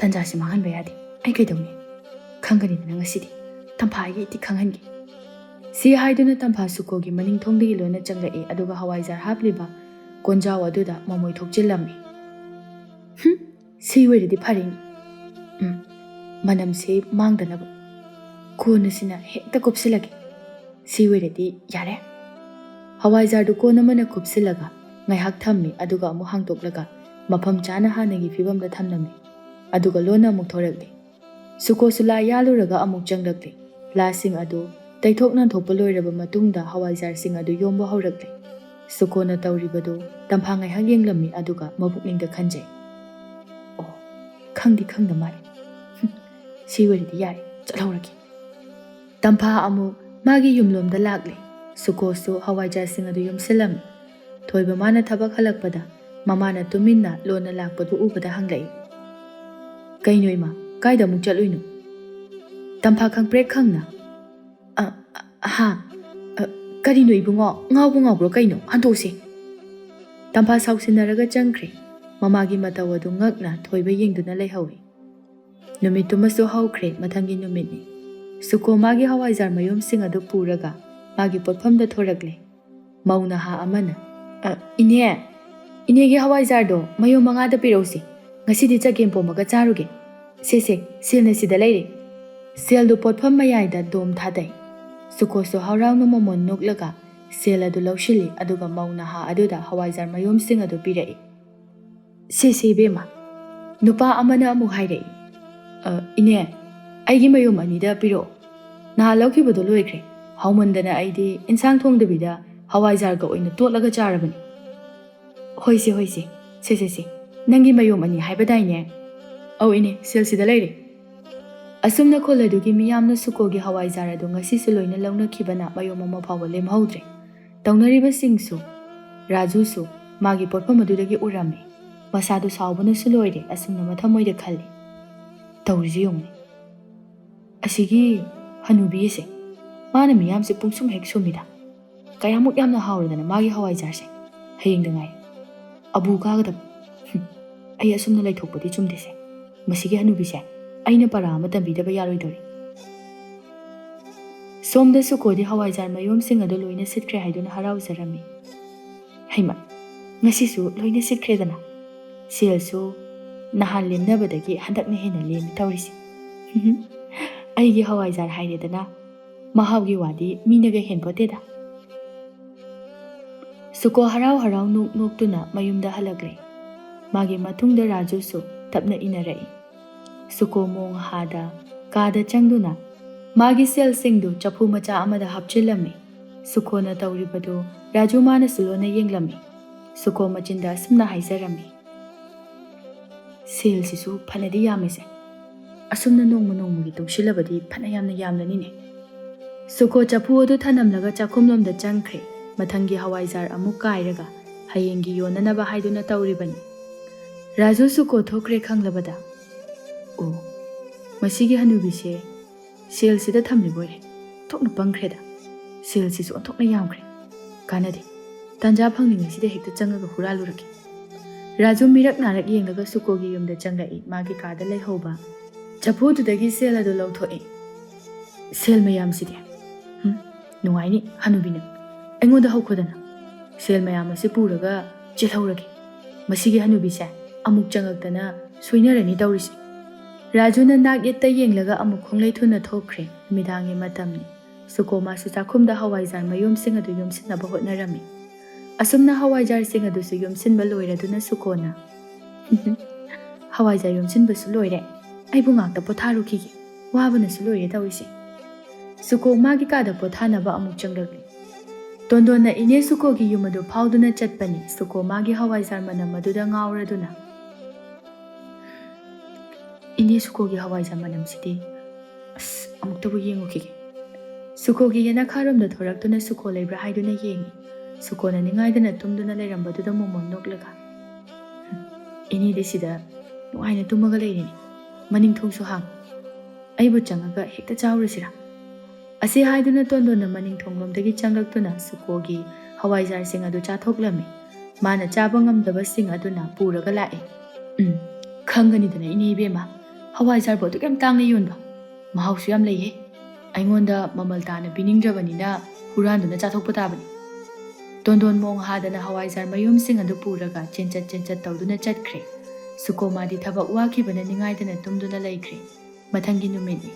ꯇꯟꯖꯥꯁꯤ ꯃꯥꯡꯍꯟꯕ ꯌꯥꯗꯦ꯫ ꯑꯩ ꯀꯩꯗꯧꯅꯤ? ꯈꯪꯒꯅꯤꯗꯅ ꯉꯁꯤꯗꯤ꯫ ꯇꯝꯐꯥ ꯑꯩꯒꯤ ꯏꯇꯤ ꯈꯪꯍꯟꯒꯦ꯫" ꯁꯤ ꯍꯥꯏꯗꯨꯅ ꯇꯝꯐꯥ ꯁꯨꯀꯣꯒꯤ ꯃꯅꯤꯡ ꯊꯣꯡꯗꯒꯤ ꯂꯣꯟꯅ ꯆꯪꯂꯛꯏ, ꯑꯗꯨꯒ ꯍꯋꯥꯏꯖꯥꯔ ꯍꯥꯞꯂꯤꯕ ꯀꯣꯟꯖꯥꯎ ꯑꯗꯨꯗ ꯃꯃꯣꯏ ꯊꯣꯛꯆꯤꯜꯂꯝꯃꯤ꯫ "ꯍꯨꯝ, ꯁꯤ ꯑꯣꯏꯔꯗꯤ ꯐꯔꯦꯅꯦ꯫ ꯎꯝ, ꯃꯅꯝꯁꯤ ꯃꯥꯡꯗꯅꯕ꯫ ꯀꯣꯟ ꯑꯁꯤꯅ ꯍꯦꯛꯇ ꯀꯨꯞꯁꯤꯜꯂꯒꯦ꯫ ꯁꯤ ꯑꯣꯏꯔꯗꯤ ꯌꯥꯔꯦ꯫" ꯍꯋꯥꯏꯖꯥꯔꯗꯨ ꯀꯣꯟ ꯑꯃꯅ ꯀꯨꯞꯁꯤꯜꯂꯒ ꯉꯥꯏꯍꯥꯛ ꯊꯝꯃꯤ, ꯑꯗꯨꯒ ꯑꯃꯨꯛ ꯍꯥꯡꯗꯣꯛꯂꯒ ꯃꯐꯝ ꯆꯥꯅ ꯍꯥꯟꯅꯒꯤ ꯐꯤꯕꯝꯗ ꯊꯝꯂꯝꯃꯤ꯫ ꯑꯗꯨꯒ ꯂꯣꯟꯅ ꯑꯃꯨꯛ ꯊꯣꯔꯛꯂꯤ꯫ ꯁꯨꯀꯣꯁꯨ ꯂꯥ ꯌꯥꯜꯂꯨꯔꯒ ꯑꯃꯨꯛ ꯆꯪꯂꯛꯂꯤ꯫ ꯂꯥꯁꯤꯡ ꯑꯗꯨ ꯇꯩꯊꯣꯛ ꯅꯥꯟꯊꯣꯛꯄ ꯂꯣꯏꯔꯕ ꯃꯇꯨꯡꯗ ꯍꯋꯥꯏꯖꯥꯔꯁꯤꯡ ꯑꯗꯨ ꯌꯣꯝꯕ ꯍꯧꯔꯛꯂꯤ꯫ ꯁꯨꯀꯣꯅ ꯇꯧꯔꯤꯕꯗꯨ ꯇꯝꯐꯥ ꯉꯥꯏꯍꯥꯛ ꯌꯦꯡꯂꯝꯃꯤ, ꯑꯗꯨꯒ ꯃꯕꯨꯛꯅꯤꯡꯗ ꯈꯟꯖꯩ, "ꯑꯣ, ꯈꯪꯗꯤ ꯈꯪꯗ ꯃꯥꯜꯂꯦ꯫ ꯍꯨꯝ, ꯁꯤ ꯑꯣꯏꯔꯗꯤ ꯌꯥꯔꯦ, ꯆꯠꯍꯧꯔꯒꯦ꯫" ꯇꯝꯐꯥ ꯑꯃꯨꯛ ꯃꯥꯒꯤ ꯌꯨꯝꯂꯣꯝꯗ ꯂꯥꯛꯂꯦ꯫ ꯁꯨꯀꯣꯁꯨ ꯍꯋꯥꯏꯖꯥꯔꯁꯤꯡ ꯑꯗꯨ ꯌꯣꯝꯁꯤꯜꯂꯝꯃꯤ꯫ ꯊꯣꯏꯕ ꯃꯥꯅ ꯊꯕꯛ ꯍꯜꯂꯛꯄꯗ ꯃꯃꯥꯅ ꯇꯨꯃꯤꯟꯅ ꯂꯣꯟꯅ ꯂꯥꯛꯄꯗꯨ ꯎꯕꯗ ꯍꯪꯂꯛꯏ, "ꯀꯩꯅꯣ ꯏꯃꯥ, ꯀꯥꯏꯗ ꯑꯃꯨꯛ ꯆꯠꯂꯨꯏꯅꯣ?" ꯇꯝꯐꯥ ꯈꯪꯄ꯭ꯔꯦꯛ ꯈꯪꯅ, "ꯑ, ꯑ, ꯍꯥ? ꯑ, ꯀꯔꯤꯅꯣ ꯏꯕꯨꯡꯉꯣ? ꯉꯥꯎꯕ ꯉꯥꯎꯕ꯭ꯔꯣ ꯀꯩꯅꯣ? ꯍꯟꯗꯣꯛꯁꯦ!" ꯇꯝꯐꯥ ꯁꯥꯎꯁꯤꯟꯅꯔꯒ ꯆꯪꯈ꯭ꯔꯦ꯫ ꯃꯃꯥꯒꯤ ꯃꯇꯧ ꯑꯗꯨ ꯉꯛꯅ ꯊꯣꯏꯕ ꯌꯦꯡꯗꯨꯅ ꯂꯩꯍꯧꯏ꯫ ꯅꯨꯃꯤꯠꯇꯨꯃꯁꯨ ꯍꯧꯈ꯭ꯔꯦ, ꯃꯊꯪꯒꯤ ꯅꯨꯃꯤꯠꯅꯤ꯫ ꯁꯨꯀꯣ ꯃꯥꯒꯤ ꯍꯋꯥꯏꯖꯥꯔ ꯃꯌꯨꯝꯁꯤꯡ ꯑꯗꯨ ꯄꯨꯔꯒ ꯃꯥꯒꯤ ꯄꯣꯠꯐꯝꯗ ꯊꯣꯔꯛꯂꯦ꯫ ꯃꯧ ꯅꯍꯥ ꯑꯃꯅ, "ꯑ, ꯏꯅꯦ, ꯏꯅꯦꯒꯤ ꯍꯋꯥꯏꯖꯥꯔꯗꯣ ꯃꯌꯨꯝ ꯃꯉꯥꯗ ꯄꯤꯔꯛꯎꯁꯦ꯫ ꯉꯁꯤꯗꯤ ꯆꯒꯦꯝ ꯄꯣꯝꯃꯒ ꯆꯥꯔꯨꯒꯦ꯫ ꯁꯦ, ꯁꯦ, ꯁꯦꯜꯅ ꯁꯤꯗ ꯂꯩꯔꯦ꯫" ꯁꯦꯜꯗꯨ ꯄꯣꯠꯐꯝ ꯃꯌꯥꯏꯗ ꯗꯣꯝ ꯊꯥꯗꯩ꯫ ꯁꯨꯀꯣꯁꯨ ꯍꯔꯥꯎꯅ ꯃꯃꯣꯟ ꯅꯣꯛꯂꯒ ꯁꯦꯜ ꯑꯗꯨ ꯂꯧꯁꯤꯜꯂꯤ, ꯑꯗꯨꯒ ꯃꯧ ꯅꯍꯥ ꯑꯗꯨꯗ ꯍꯋꯥꯏꯖꯥꯔ ꯃꯌꯨꯝꯁꯤꯡ ꯑꯗꯨ ꯄꯤꯔꯛꯏ꯫ "ꯁꯦ, ꯁꯦ, ꯏꯕꯦꯝꯃ꯫" ꯅꯨꯄꯥ ꯑꯃꯅ ꯑꯃꯨꯛ ꯍꯥꯏꯔꯛꯏ, "ꯑ, ꯏꯅꯦ, ꯑꯩꯒꯤ ꯃꯌꯨꯝ ꯑꯅꯤꯗ ꯄꯤꯔꯛꯑꯣ꯫ ꯅꯍꯥꯟ ꯂꯧꯈꯤꯕꯗꯣ ꯂꯣꯏꯈ꯭ꯔꯦ꯫ ꯍꯥꯎꯃꯟꯗꯅ ꯑꯩꯗꯤ ꯏꯟꯁꯥꯡ ꯊꯣꯡꯗꯕꯤꯗ ꯍꯋꯥꯏꯖꯥꯔꯒ ꯑꯣꯏꯅ ꯇꯣꯠꯂꯒ ꯆꯥꯔꯕꯅꯤ꯫" "ꯍꯣꯏꯁꯦ, ꯍꯣꯏꯁꯦ꯫ ꯁꯦ, ꯁꯦ, ꯁꯦ꯫ "ꯅꯪꯒꯤ ꯃꯌꯣꯝ ꯑꯅꯤ ꯍꯥꯏꯕꯗꯥꯏꯅꯦ?" "ꯑꯧ ꯏꯅꯦ, ꯁꯦꯜꯁꯤꯗ ꯂꯩꯔꯦ"꯫ ꯑꯁꯨꯝꯅ ꯈꯨꯜ ꯑꯗꯨꯒꯤ ꯃꯤꯌꯥꯝꯅ ꯁꯨꯀꯣꯒꯤ ꯍꯋꯥꯏꯖꯥꯔ ꯑꯗꯨ ꯉꯁꯤꯁꯨ ꯂꯣꯏꯅ ꯂꯧꯅꯈꯤꯕꯅ ꯃꯌꯣꯝ ꯑꯃ ꯐꯥꯎꯕ ꯂꯦꯝꯍꯧꯗ꯭ꯔꯦ꯫ ꯇꯧꯅꯔꯤꯕꯁꯤꯡꯁꯨ ꯔꯥꯖꯨꯁꯨ ꯃꯥꯒꯤ ꯄꯣꯠꯐꯝ ꯑꯗꯨꯗꯒꯤ ꯎꯔꯝꯃꯤ꯫ ꯃꯁꯥꯗꯨ ꯁꯥꯎꯕꯅꯁꯨ ꯂꯣꯏꯔꯦ, ꯑꯁꯨꯝꯅ ꯃꯊꯃꯣꯏꯗ ꯈꯜꯂꯤ, "ꯇꯧꯔꯤꯁꯤ ꯌꯦꯡꯉꯨꯅꯦ꯫ ꯑꯁꯤꯒꯤ ꯍꯅꯨꯕꯤ ꯑꯁꯦ, ꯃꯥꯅ ꯃꯤꯌꯥꯝꯁꯦ ꯄꯨꯡꯁꯨꯝ ꯍꯦꯛ ꯁꯨꯝꯃꯤꯗ꯫ ꯀꯌꯥꯃꯨꯛ ꯌꯥꯝꯅ ꯍꯥꯎꯔꯗꯅ ꯃꯥꯒꯤ ꯍꯋꯥꯏꯖꯥꯔꯁꯦ꯫ ꯍꯌꯦꯡꯗ ꯉꯥꯏ꯫ ꯑꯕꯨ ꯀꯥꯒꯗꯕ꯫ ꯍꯨꯝ, ꯑꯩ ꯑꯁꯨꯝꯅ ꯂꯩꯊꯣꯛꯄꯗꯤ ꯆꯨꯝꯗꯦꯁꯦ꯫ ꯃꯁꯤꯒꯤ ꯍꯅꯨꯕꯤꯁꯦ ꯑꯩꯅ ꯄꯔꯥ ꯑꯃ ꯇꯝꯕꯤꯗꯕ ꯌꯥꯔꯣꯏꯗꯧꯔꯤ"꯫ ꯁꯣꯝꯗ ꯁꯨꯀꯣꯗꯤ ꯍꯋꯥꯏꯖꯥꯔ ꯃꯌꯣꯝꯁꯤꯡ ꯑꯗꯨ ꯂꯣꯏꯅ ꯁꯤꯠꯈ꯭ꯔꯦ ꯍꯥꯏꯗꯨꯅ ꯍꯔꯥꯎꯖꯔꯝꯃꯤ꯫ "ꯍꯩꯃ, ꯉꯁꯤꯁꯨ ꯂꯣꯏꯅ ꯁꯤꯠꯈ꯭ꯔꯦꯗꯅ꯫ ꯁꯦꯜꯁꯨ ꯅꯍꯥꯟ ꯂꯦꯝꯅꯕꯗꯒꯤ ꯍꯟꯗꯛꯅ ꯍꯦꯟꯅ ꯂꯦꯝꯃꯤ ꯇꯧꯔꯤꯁꯦ꯫ ꯑꯩꯒꯤ ꯍꯋꯥꯏꯖꯥꯔ ꯍꯥꯏꯔꯦꯗꯅ, ꯃꯍꯥꯎꯒꯤ ꯋꯥꯗꯤ ꯃꯤꯅꯒ ꯍꯦꯟꯄꯣꯠꯇꯦꯗ"꯫ ꯁꯨꯀꯣ ꯍꯔꯥꯎ ꯍꯔꯥꯎ ꯅꯣꯛ ꯅꯣꯛꯇꯨꯅ ꯃꯌꯨꯝꯗ ꯍꯜꯂꯛꯂꯦ꯫ ꯃꯥꯒꯤ ꯃꯇꯨꯡꯗ ꯔꯥꯖꯨꯁꯨ ꯇꯞꯅ ꯏꯟꯅꯔꯛꯏ꯫ ꯁꯨꯀꯣ ꯃꯣꯡ ꯍꯥꯗ ꯀꯥꯗ ꯆꯪꯗꯨꯅ ꯃꯥꯒꯤ ꯁꯦꯜꯁꯤꯡꯗꯨ ꯆꯐꯨ ꯃꯆꯥ ꯑꯃꯗ ꯍꯥꯞꯆꯤꯜꯂꯝꯃꯤ꯫ ꯁꯨꯀꯣꯅ ꯇꯧꯔꯤꯕꯗꯨ ꯔꯥꯖꯨ ꯃꯥꯅꯁꯨ ꯂꯣꯟꯅ ꯌꯦꯡꯂꯝꯃꯤ꯫ ꯁꯨꯀꯣ ꯃꯆꯤꯟꯗ ꯑꯁꯨꯝꯅ ꯍꯥꯏꯖꯔꯝꯃꯤ, "ꯁꯦꯜꯁꯤꯁꯨ ꯐꯅꯗꯤ ꯌꯥꯝꯃꯤꯁꯦ꯫ ꯑꯁꯨꯝꯅ ꯅꯣꯡꯃ ꯅꯣꯡꯃꯒꯤ ꯇꯨꯡꯁꯤꯜꯂꯕꯗꯤ ꯐꯅ ꯌꯥꯝꯅ ꯌꯥꯝꯂꯅꯤꯅꯦ"꯫ ꯁꯨꯀꯣ ꯆꯐꯨ ꯑꯗꯨ ꯊꯅꯝꯂꯒ ꯆꯥꯛꯈꯨꯝꯂꯣꯝꯗ ꯆꯪꯈ꯭ꯔꯦ꯫ ꯃꯊꯪꯒꯤ ꯍꯋꯥꯏꯖꯥꯔ ꯑꯃꯨꯛ ꯀꯥꯏꯔꯒ ꯍꯌꯦꯡꯒꯤ ꯌꯣꯟꯅꯅꯕ ꯍꯥꯏꯗꯨꯅ ꯇꯧꯔꯤꯕꯅꯤ꯫ ꯔꯥꯖꯨ ꯁꯨꯀꯣ ꯊꯣꯛꯈ꯭ꯔꯦ ꯈꯪꯂꯕꯗ, "ꯑꯣ, ꯃꯁꯤꯒꯤ ꯍꯅꯨꯕꯤꯁꯦ ꯁꯦꯜꯁꯤꯗ ꯊꯝꯂꯤꯕ ꯑꯣꯏꯔꯦ꯫ ꯑꯣꯟꯊꯣꯛꯅ ꯄꯪꯈ꯭ꯔꯦꯗ꯫ ꯁꯦꯜꯁꯤꯁꯨ ꯑꯣꯟꯊꯣꯛꯅ ꯌꯥꯝꯈ꯭ꯔꯦ꯫ ꯀꯥꯟꯅꯗꯦ꯫ ꯇꯥꯟꯖꯥ ꯐꯪꯂꯤꯉꯩꯁꯤꯗ ꯍꯦꯛꯇ ꯆꯪꯉꯒ ꯍꯨꯔꯥꯜꯂꯨꯔꯒꯦ"꯫ ꯔꯥꯖꯨ ꯃꯤꯔꯛ ꯅꯥꯔꯛ ꯌꯦꯡꯂꯒ ꯁꯨꯀꯣꯒꯤ ꯌꯨꯝꯗ ꯆꯪꯂꯛꯏ꯫ ꯃꯥꯒꯤ ꯀꯥꯗ ꯂꯩꯍꯧꯕ ꯆꯐꯨꯗꯨꯗꯒꯤ ꯁꯦꯜ ꯑꯗꯨ ꯂꯧꯊꯣꯛꯏ꯫ "ꯁꯦꯜ ꯃꯌꯥꯝꯁꯤꯗꯤ꯫ ꯍꯨꯝ, ꯅꯨꯡꯉꯥꯏꯅꯤ ꯍꯅꯨꯕꯤꯅ꯫ ꯑꯩꯉꯣꯟꯗ ꯍꯧꯈꯣꯗꯅ꯫ ꯁꯦꯜ ꯃꯌꯥꯝ ꯑꯁꯤ ꯄꯨꯔꯒ ꯆꯦꯜꯍꯧꯔꯒꯦ꯫ ꯃꯁꯤꯒꯤ ꯍꯅꯨꯕꯤꯁꯦ ꯑꯃꯨꯛ ꯆꯪꯉꯛꯇꯅ ꯁꯣꯏꯅꯔꯅꯤ ꯇꯧꯔꯤꯁꯦ"꯫ ꯔꯥꯖꯨꯅ ꯅꯥꯛ ꯌꯦꯠꯇ ꯌꯦꯡꯂꯒ ꯑꯃꯨꯛ ꯈꯣꯡꯂꯩ ꯊꯨꯅ ꯊꯣꯛꯈ꯭ꯔꯦ꯫ ꯅꯨꯃꯤꯗꯥꯡꯒꯤ ꯃꯇꯝꯅꯤ꯫ ꯁꯨꯀꯣ ꯃꯥꯁꯨ ꯆꯥꯛꯈꯨꯝꯗ ꯍꯋꯥꯏꯖꯥꯔ ꯃꯌꯣꯝꯁꯤꯡ ꯑꯗꯨ ꯌꯣꯝꯁꯤꯟꯅꯕ ꯍꯣꯠꯅꯔꯝꯃꯤ꯫ ꯑꯁꯨꯝꯅ ꯍꯋꯥꯏꯖꯥꯔꯁꯤꯡ ꯑꯗꯨꯁꯨ ꯌꯣꯝꯁꯤꯟꯕ ꯂꯣꯏꯔꯗꯨꯅ ꯁꯨꯀꯣꯅ, "ꯍꯋꯥꯏꯖꯥꯔ ꯌꯣꯝꯁꯤꯟꯕꯁꯨ ꯂꯣꯏꯔꯦ꯫ ꯑꯩꯕꯨ ꯉꯥꯛꯇ ꯄꯣꯊꯥꯔꯨꯈꯤꯒꯦ꯫ ꯋꯥꯕꯅꯁꯨ ꯂꯣꯏꯔꯦ ꯇꯧꯔꯤꯁꯦ"꯫ ꯁꯨꯀꯣ ꯃꯥꯒꯤ ꯀꯥꯗ ꯄꯣꯊꯥꯅꯕ ꯑꯃꯨꯛ ꯆꯪꯂꯛꯂꯤ꯫ ꯇꯣꯟꯗꯣꯟꯅ ꯏꯅꯦ ꯁꯨꯀꯣꯒꯤ ꯌꯨꯝ ꯑꯗꯨ ꯐꯥꯎꯗꯨꯅ ꯆꯠꯄꯅꯤ꯫ ꯁꯨꯀꯣ ꯃꯥꯒꯤ ꯍꯋꯥꯏꯖꯥꯔ ꯃꯅꯝ ꯑꯗꯨꯗ ꯉꯥꯎꯔꯗꯨꯅ "ꯏꯅꯦ, ꯁꯨꯀꯣꯒꯤ ꯍꯋꯥꯏꯖꯥꯔ ꯃꯅꯝꯁꯤꯗꯤ꯫ ꯑꯁ, ꯑꯃꯨꯛꯇꯕꯨ ꯌꯦꯡꯉꯨꯈꯤꯒꯦ"꯫ ꯁꯨꯀꯣꯒꯤ ꯌꯦꯅꯈꯥꯔꯣꯝꯗ ꯊꯣꯔꯛꯇꯨꯅ ꯁꯨꯀꯣ ꯂꯩꯕ꯭ꯔꯥ ꯍꯥꯏꯗꯨꯅ ꯌꯦꯡꯉꯤ꯫ ꯁꯨꯀꯣꯅ ꯅꯤꯡꯉꯥꯏꯗꯅ ꯇꯨꯝꯗꯨꯅ ꯂꯩꯔꯝꯕꯗꯨꯗ ꯃꯣꯃꯣꯟ ꯅꯣꯛꯂꯒ, "ꯍꯨꯝ, ꯏꯅꯦꯗꯤ ꯁꯤꯗ ꯅꯨꯡꯉꯥꯏꯅ ꯇꯨꯝꯃꯒ ꯂꯩꯔꯤꯅꯦ꯫ ꯃꯅꯤꯡ ꯊꯣꯡꯁꯨ ꯍꯥꯡ꯫ ꯑꯩꯕꯨ ꯆꯪꯉꯒ ꯍꯦꯛꯇ ꯆꯥꯎꯔꯁꯤꯔꯥ?" ꯑꯁꯤ ꯍꯥꯏꯗꯨꯅ ꯇꯣꯟꯗꯣꯟꯅ ꯃꯅꯤꯡ ꯊꯣꯡꯂꯣꯝꯗꯒꯤ ꯆꯪꯂꯛꯇꯨꯅ ꯁꯨꯀꯣꯒꯤ ꯍꯋꯥꯏꯖꯥꯔꯁꯤꯡ ꯑꯗꯨ ꯆꯥꯊꯣꯛꯂꯝꯃꯤ꯫ ꯃꯥꯅ ꯆꯥꯕ ꯉꯝꯗꯕꯁꯤꯡ ꯑꯗꯨꯅ ꯄꯨꯔꯒ ꯂꯥꯛꯑꯦ꯫ "ꯎꯝ, ꯈꯪꯒꯅꯤꯗꯅ ꯏꯅꯦ ꯏꯕꯦꯝꯃ, ꯍꯋꯥꯏꯖꯥꯔꯕꯨ ꯑꯗꯨꯛ ꯌꯥꯝ ꯇꯥꯡꯅ ꯌꯣꯟꯕ꯫ ꯃꯍꯥꯎꯁꯨ ꯌꯥꯝ ꯂꯩꯍꯦ꯫ ꯑꯩꯉꯣꯟꯗ ꯃꯃꯜ ꯇꯥꯅ ꯄꯤꯅꯤꯡꯗ꯭ꯔꯕꯅꯤꯅ ꯍꯨꯔꯥꯟꯗꯨꯅ ꯆꯥꯊꯣꯛꯄ ꯇꯥꯕꯅꯤ"꯫ ꯇꯣꯟꯗꯣꯟ ꯃꯣꯡ ꯍꯥꯗꯅ ꯍꯋꯥꯏꯖꯥꯔ ꯃꯌꯨꯝꯁꯤꯡ ꯑꯗꯨ ꯄꯨꯔꯒ ꯆꯦꯟꯆꯠ ꯆꯦꯟꯆꯠ ꯇꯧꯗꯨꯅ ꯆꯠꯈ꯭ꯔꯦ꯫ ꯁꯨꯀꯣ ꯃꯥꯗꯤ ꯊꯕꯛ ꯋꯥꯈꯤꯕꯅ ꯅꯤꯡꯉꯥꯏꯗꯅ ꯇꯨꯝꯗꯨꯅ ꯂꯩꯈ꯭ꯔꯦ꯫ ꯃꯊꯪꯒꯤ ꯅꯨꯃꯤꯠꯅꯤ꯫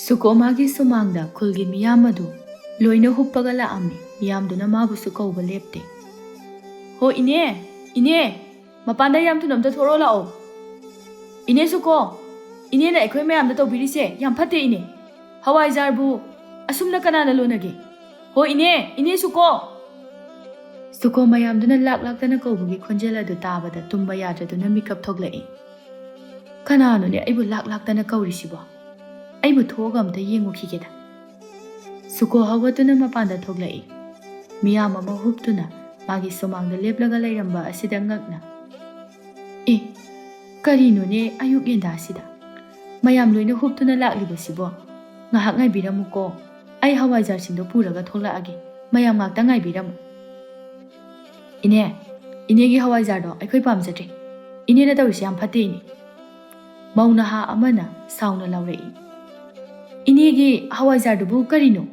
ꯁꯨꯀꯣ ꯃꯥꯒꯤ ꯁꯨꯃꯥꯡꯗ ꯈꯨꯜꯒꯤ ꯃꯤꯌꯥꯝ ꯑꯗꯨ ꯂꯣꯏꯅ ꯍꯨꯞꯄꯒ ꯂꯥꯛꯑꯝꯃꯤ꯫ ꯃꯤꯌꯥꯝꯗꯨꯅ ꯃꯥꯕꯨꯁꯨ ꯀꯧꯕ ꯂꯦꯞꯇꯦ꯫ "ꯍꯣ ꯏꯅꯦ, ꯏꯅꯦ, ꯃꯄꯥꯟꯗ ꯌꯥꯝ ꯊꯨꯅ ꯑꯝꯇ ꯊꯣꯛꯂꯛꯑꯣ ꯂꯥꯛꯑꯣ꯫ ꯏꯅꯦ ꯁꯨꯀꯣ, ꯏꯅꯦꯅ ꯑꯩꯈꯣꯏ ꯃꯌꯥꯝꯗ ꯇꯧꯕꯤꯔꯤꯁꯦ ꯌꯥꯝ ꯐꯠꯇꯦ ꯏꯅꯦ꯫ ꯍꯋꯥꯏꯖꯥꯔꯕꯨ ꯑꯁꯨꯝꯅ ꯀꯅꯥꯅ ꯂꯣꯟꯅꯒꯦ? ꯍꯣ ꯏꯅꯦ, ꯏꯅꯦ ꯁꯨꯀꯣ!" ꯁꯨꯀꯣ ꯃꯌꯥꯝꯗꯨꯅ ꯂꯥꯛ ꯂꯥꯛꯇꯅ ꯀꯧꯕꯒꯤ ꯈꯣꯟꯖꯦꯜ ꯑꯗꯨ ꯇꯥꯕꯗ ꯇꯨꯝꯕ ꯌꯥꯗ꯭ꯔꯗꯨꯅ ꯃꯤꯀꯞ ꯊꯣꯛꯂꯛꯏ꯫ "ꯀꯅꯥꯅꯣꯅꯦ ꯑꯩꯕꯨ ꯂꯥꯛ ꯂꯥꯛꯇꯅ ꯀꯧꯔꯤꯁꯤꯕꯣ? ꯑꯩꯕꯨ ꯊꯣꯛꯑꯒ ꯑꯝꯇ ꯌꯦꯡꯉꯨꯈꯤꯒꯦꯗ"꯫ ꯁꯨꯀꯣ ꯍꯧꯒꯠꯇꯨꯅ ꯃꯄꯥꯟꯗ ꯊꯣꯛꯂꯛꯏ꯫ ꯃꯤꯌꯥꯝ ꯑꯃ ꯍꯨꯞꯇꯨꯅ ꯃꯥꯒꯤ ꯁꯨꯃꯥꯡꯗ ꯂꯦꯞꯂꯒ ꯂꯩꯔꯝꯕ ꯑꯁꯤꯗ ꯉꯛꯅ, "ꯑꯦ, ꯀꯔꯤꯅꯣꯅꯦ ꯑꯌꯨꯛ ꯉꯟꯇꯥꯁꯤꯗ ꯃꯌꯥꯝ ꯂꯣꯏꯅ ꯍꯨꯞꯇꯨꯅ ꯂꯥꯛꯂꯤꯕꯁꯤꯕꯣ? ꯉꯥꯏꯍꯥꯛ ꯉꯥꯏꯕꯤꯔꯝꯃꯨꯀꯣ, ꯑꯩ ꯍꯋꯥꯏꯖꯥꯔꯁꯤꯡꯗꯣ ꯄꯨꯔꯒ ꯊꯣꯛꯂꯛꯑꯒꯦ, ꯃꯌꯥꯝ ꯉꯥꯛꯇ ꯉꯥꯏꯕꯤꯔꯝꯃꯨ"꯫ "ꯏꯅꯦ, ꯏꯅꯦꯒꯤ ꯍꯋꯥꯏꯖꯥꯔꯗꯣ ꯑꯩꯈꯣꯏ ꯄꯥꯝꯖꯗ꯭ꯔꯦ꯫ ꯏꯅꯦꯅ ꯇꯧꯔꯤꯁꯦ ꯌꯥꯝ ꯐꯠꯇꯦ ꯏꯅꯦ"꯫ ꯃꯧ ꯅꯍꯥ ꯑꯃꯅ ꯁꯥꯎꯅ ꯂꯥꯎꯔꯛꯏ꯫ "ꯏꯅꯦꯒꯤ ꯍꯋꯥꯏꯖꯥꯔꯗꯨꯕꯨ ꯀꯔꯤꯅꯣ?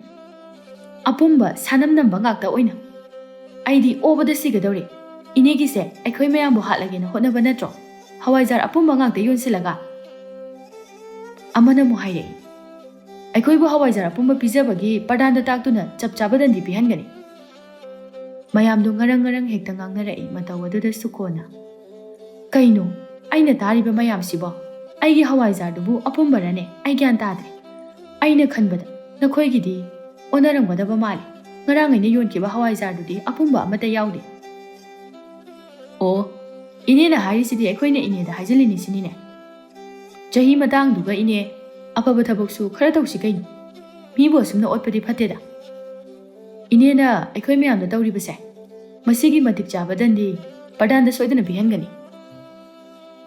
ꯑꯄꯨꯝꯕ ꯁꯥꯅꯝ ꯅꯝꯕ ꯉꯥꯛꯇ ꯑꯣꯏꯅ꯫ ꯑꯩꯗꯤ ꯑꯣꯕꯗ ꯁꯤꯒꯗꯧꯔꯦ꯫ ꯏꯅꯦꯒꯤꯁꯦ ꯑꯩꯈꯣꯏ ꯃꯌꯥꯝꯕꯨ ꯍꯥꯠꯂꯒꯦꯅ ꯍꯣꯠꯅꯕ ꯅꯠꯇ꯭ꯔꯣ? ꯍꯋꯥꯏꯖꯥꯔ ꯑꯄꯨꯝꯕ ꯉꯥꯛꯇ ꯌꯣꯟꯁꯤꯜꯂꯒ"꯫ ꯑꯃꯅ ꯑꯃꯨꯛ ꯍꯥꯏꯔꯛꯏ, "ꯑꯩꯈꯣꯏꯕꯨ ꯍꯋꯥꯏꯖꯥꯔ ꯑꯄꯨꯝꯕ ꯄꯤꯖꯕꯒꯤ ꯄ꯭ꯔꯗꯥꯟꯗ ꯇꯥꯛꯇꯨꯅ ꯆꯞ ꯆꯥꯕ ꯗꯟꯗꯤ ꯄꯤꯍꯟꯒꯅꯤ"꯫ ꯃꯌꯥꯝꯗꯨ ꯉꯔꯪ ꯉꯔꯪ ꯍꯦꯛꯇ ꯉꯥꯡꯅꯔꯛꯏ꯫ ꯃꯇꯧ ꯑꯗꯨꯗ ꯁꯨꯀꯣꯅ, "ꯀꯩꯅꯣ ꯑꯩꯅ ꯇꯥꯔꯤꯕ ꯃꯌꯥꯝꯁꯤꯕꯣ? ꯑꯩꯒꯤ ꯍꯋꯥꯏꯖꯥꯔꯗꯨꯕꯨ ꯑꯄꯨꯝꯕꯔꯅꯦ? ꯑꯩ ꯒ꯭ꯌꯥꯟ ꯇꯥꯗ꯭ꯔꯦ꯫ ꯑꯩꯅ ꯈꯟꯕꯗ ꯅꯈꯣꯏꯒꯤꯗꯤ ꯑꯣꯟꯅꯔꯝꯒꯗꯕ ꯃꯥꯜꯂꯤ꯫ ꯉꯔꯥꯡ ꯑꯩꯅ ꯌꯣꯟꯈꯤꯕ ꯍꯋꯥꯏꯖꯥꯔꯗꯨꯗꯤ ꯑꯄꯨꯝꯕ ꯑꯃꯠꯇ ꯌꯥꯎꯗꯦ"꯫ "ꯑꯣ, ꯏꯅꯦꯅ ꯍꯥꯏꯔꯤꯁꯤꯗꯤ ꯑꯩꯈꯣꯏꯅ ꯏꯅꯦꯗ ꯍꯥꯏꯖꯤꯜꯂꯤꯅꯤ ꯁꯤꯅꯤꯅꯦ"꯫ ꯆꯍꯤ ꯃꯇꯥꯡꯗꯨꯒ ꯏꯅꯦ, ꯑꯐꯕ ꯊꯕꯛꯁꯨ ꯈꯔ ꯇꯧꯁꯤ ꯀꯩꯅꯣ꯫ ꯃꯤꯕꯨ ꯑꯁꯨꯝꯅ ꯑꯣꯠꯄꯗꯤ ꯐꯠꯇꯦꯗ꯫ ꯏꯅꯦꯅ ꯑꯩꯈꯣꯏ ꯃꯌꯥꯝꯗ ꯇꯧꯔꯤꯕꯁꯦ, ꯃꯁꯤꯒꯤ ꯃꯇꯤꯛ ꯆꯥꯕ ꯗꯟꯗꯤ ꯄ꯭ꯔꯙꯥꯟꯗ ꯁꯣꯏꯗꯅ ꯄꯤꯍꯟꯒꯅꯤ꯫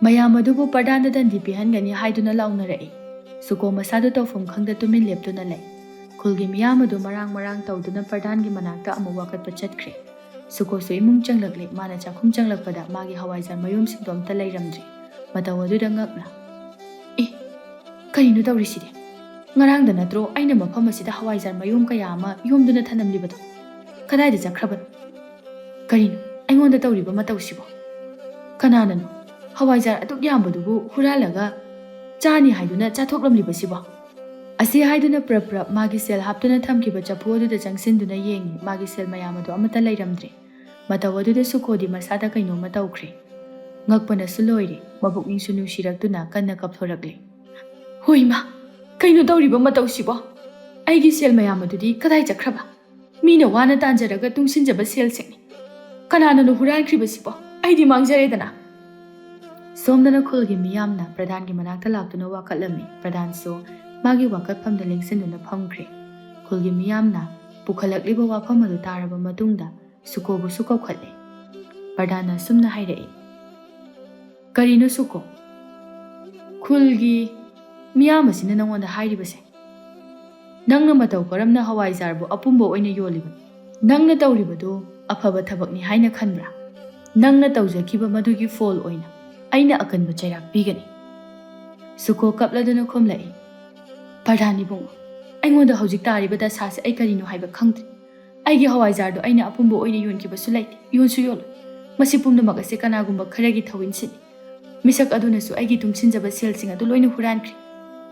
ꯃꯌꯥꯝ ꯑꯗꯨꯕꯨ ꯄ꯭ꯔꯙꯥꯟꯗ ꯗꯟꯗꯤ ꯄꯤꯍꯟꯒꯅꯤ ꯍꯥꯏꯗꯨꯅ ꯂꯥꯎꯅꯔꯛꯏ꯫ ꯁꯨꯀꯣ ꯃꯁꯥꯗꯨ ꯇꯧꯐꯝ ꯈꯪꯗ ꯇꯨꯃꯤꯟ ꯂꯦꯞꯇꯨꯅ ꯂꯩ꯫ ꯈꯨꯜꯒꯤ ꯃꯤꯌꯥꯝ ꯑꯗꯨ ꯃꯔꯥꯡ ꯃꯔꯥꯡ ꯇꯧꯗꯨꯅ ꯄ꯭ꯔꯙꯥꯟꯒꯤ ꯃꯅꯥꯛꯇ ꯑꯃꯨꯛ ꯋꯥꯀꯠꯄ ꯆꯠꯈ꯭ꯔꯦ꯫ ꯁꯨꯀꯣꯁꯨ ꯏꯃꯨꯡ ꯆꯪꯂꯛꯂꯦ꯫ ꯃꯥꯅ ꯆꯥꯛꯈꯨꯝ ꯆꯪꯂꯛꯄꯗ ꯃꯥꯒꯤ ꯍꯋꯥꯏꯖꯥꯔ ꯃꯌꯨꯝꯁꯤꯡꯗꯣ ꯑꯝꯇ ꯂꯩꯔꯝꯗ꯭ꯔꯦ꯫ ꯃꯇꯧ ꯑꯗꯨꯗ ꯉꯛꯅ, "ꯑꯦ, ꯀꯔꯤꯅꯣ ꯇꯧꯔꯤꯁꯤꯗꯤ? ꯉꯔꯥꯡꯗ ꯅꯠꯇ꯭ꯔꯣ ꯑꯩꯅ ꯃꯐꯝ ꯑꯁꯤꯗ ꯍꯋꯥꯏꯖꯥꯔ ꯃꯌꯨꯝ ꯀꯌꯥ ꯑꯃ ꯌꯣꯝꯗꯨꯅ ꯊꯅꯝꯂꯤꯕꯗꯣ? ꯀꯗꯥꯏꯗ ꯆꯠꯈ꯭ꯔꯕꯅꯣ? ꯀꯔꯤꯅꯣ ꯑꯩꯉꯣꯟꯗ ꯇꯧꯔꯤꯕ ꯃꯇꯧꯁꯤꯕꯣ? ꯀꯅꯥꯅꯅꯣ ꯍꯋꯥꯏꯖꯥꯔ ꯑꯗꯨꯛ ꯌꯥꯝꯕꯗꯨꯕꯨ ꯍꯨꯔꯥꯜꯂꯒ ꯆꯥꯅꯤ ꯍꯥꯏꯗꯨꯅ ꯆꯥꯊꯣꯛꯂꯝꯂꯤꯕꯁꯤꯕꯣ?" ꯑꯁꯤ ꯍꯥꯏꯗꯨꯅ ꯄ꯭ꯔꯞ ꯄ꯭ꯔꯞ ꯃꯥꯒꯤ ꯁꯦꯜ ꯍꯥꯞꯇꯨꯅ ꯊꯝꯈꯤꯕ ꯆꯐꯨ ꯑꯗꯨꯗ ꯆꯪꯁꯤꯟꯗꯨꯅ ꯌꯦꯡꯉꯤ꯫ ꯃꯥꯒꯤ ꯁꯦꯜ ꯃꯌꯥꯝ ꯑꯗꯨ ꯑꯃꯠꯇ ꯂꯩꯔꯝꯗ꯭ꯔꯦ꯫ ꯃꯇꯧ ꯑꯗꯨꯗ ꯁꯨꯀꯣꯗꯤ ꯃꯁꯥꯗ ꯀꯩꯅꯣꯝꯃ ꯇꯧꯈ꯭ꯔꯦ꯫ ꯉꯛꯄꯅꯁꯨ ꯂꯣꯏꯔꯦ꯫ ꯃꯕꯨꯛꯅꯤꯡꯁꯨ ꯅꯨꯡꯁꯤꯔꯛꯇꯨꯅ ꯀꯟꯅ ꯀꯞꯊꯣꯔꯛꯂꯦ꯫ "ꯍꯣꯏ ꯏꯃꯥ, ꯀꯩꯅꯣ ꯇꯧꯔꯤꯕ ꯃꯇꯧꯁꯤꯕꯣ? ꯑꯩꯒꯤ ꯁꯦꯜ ꯃꯌꯥꯝ ꯑꯗꯨꯗꯤ ꯀꯗꯥꯏ ꯆꯠꯈ꯭ꯔꯕ? ꯃꯤꯅ ꯋꯥꯅ ꯇꯥꯟꯖꯔꯒ ꯇꯨꯡꯁꯤꯟꯖꯕ ꯁꯦꯜꯁꯤꯡꯅꯤ꯫ ꯀꯅꯥꯅꯅꯣ ꯍꯨꯔꯥꯟꯈ꯭ꯔꯤꯕꯁꯤꯕꯣ? ꯑꯩꯗꯤ ꯃꯥꯡꯖꯔꯦꯗꯅ!" ꯁꯣꯝꯗꯅ ꯈꯨꯜꯒꯤ ꯃꯤꯌꯥꯝꯅ ꯄ꯭ꯔꯙꯥꯟꯒꯤ ꯃꯅꯥꯛꯇ ꯂꯥꯛꯇꯨꯅ ꯋꯥꯀꯠꯂꯝꯃꯤ꯫ ꯄ꯭ꯔꯙꯥꯟꯁꯨ ꯃꯥꯒꯤ ꯋꯥꯀꯠꯐꯝꯗ ꯂꯦꯡꯁꯤꯟꯗꯨꯅ ꯐꯝꯈ꯭ꯔꯦ꯫ ꯈꯨꯜꯒꯤ ꯃꯤꯌꯥꯝꯅ ꯄꯨꯈꯠꯂꯛꯂꯤꯕ ꯋꯥꯐꯝ ꯑꯗꯨ ꯇꯥꯔꯕ ꯃꯇꯨꯡꯗ ꯁꯨꯀꯣꯕꯨꯁꯨ ꯀꯧꯈꯠꯂꯦ꯫ ꯄ꯭ꯔꯙꯥꯟꯅ ꯑꯁꯨꯝꯅ ꯍꯥꯏꯔꯛꯏ, "ꯀꯔꯤꯅꯣ ꯁꯨꯀꯣ? ꯈꯨꯜꯒꯤ ꯃꯤꯌꯥꯝ ꯑꯁꯤꯅ ꯅꯪꯉꯣꯟꯗ ꯍꯥꯏꯔꯤꯕꯁꯦ? ꯅꯪꯅ ꯃꯇꯧ ꯀꯔꯝꯅ ꯍꯋꯥꯏꯖꯥꯔꯕꯨ ꯑꯄꯨꯝꯕ ꯑꯣꯏꯅ ꯌꯣꯜꯂꯤꯕꯅꯣ? ꯅꯪꯅ ꯇꯧꯔꯤꯕꯗꯨ ꯑꯐꯕ ꯊꯕꯛꯅꯤ ꯍꯥꯏꯅ ꯈꯟꯕ꯭ꯔꯥ? ꯅꯪꯅ ꯇꯧꯖꯈꯤꯕ ꯃꯗꯨꯒꯤ ꯐꯣꯜ ꯑꯣꯏꯅ ꯑꯩꯅ ꯑꯀꯟꯕ ꯆꯩꯔꯥꯛ ꯄꯤꯒꯅꯤ꯫" ꯁꯨꯀꯣ ꯀꯞꯂꯗꯨꯅ ꯈꯨꯝꯂꯛꯏ, "ꯄ꯭ꯔꯙꯥꯟ ꯏꯕꯨꯡꯉꯣ, ꯑꯩꯉꯣꯟꯗ ꯍꯧꯖꯤꯛ ꯇꯥꯔꯤꯕ ꯗꯁꯥꯁꯦ ꯑꯩ ꯀꯔꯤꯅꯣ ꯍꯥꯏꯕ ꯈꯪꯗ꯭ꯔꯦ꯫ ꯑꯩꯒꯤ ꯍꯋꯥꯏꯖꯥꯔꯗꯣ ꯑꯩꯅ ꯑꯄꯨꯝꯕ ꯑꯣꯏꯅ ꯌꯣꯟꯈꯤꯕꯁꯨ ꯂꯩꯇꯦ, ꯌꯣꯟꯁꯨ ꯌꯣꯜꯂꯣꯏ꯫ ꯃꯁꯤ ꯄꯨꯝꯅꯃꯛ ꯑꯁꯦ ꯀꯅꯥꯒꯨꯝꯕ ꯈꯔꯒꯤ ꯊꯧꯋꯤꯟꯁꯤꯅꯤ꯫ ꯃꯤꯁꯛ ꯑꯗꯨꯅꯁꯨ ꯑꯩꯒꯤ ꯇꯨꯡꯁꯤꯟꯖꯕ ꯁꯦꯜꯁꯤꯡ ꯑꯗꯨ ꯂꯣꯏꯅ ꯍꯨꯔꯥꯟꯈ꯭ꯔꯦ꯫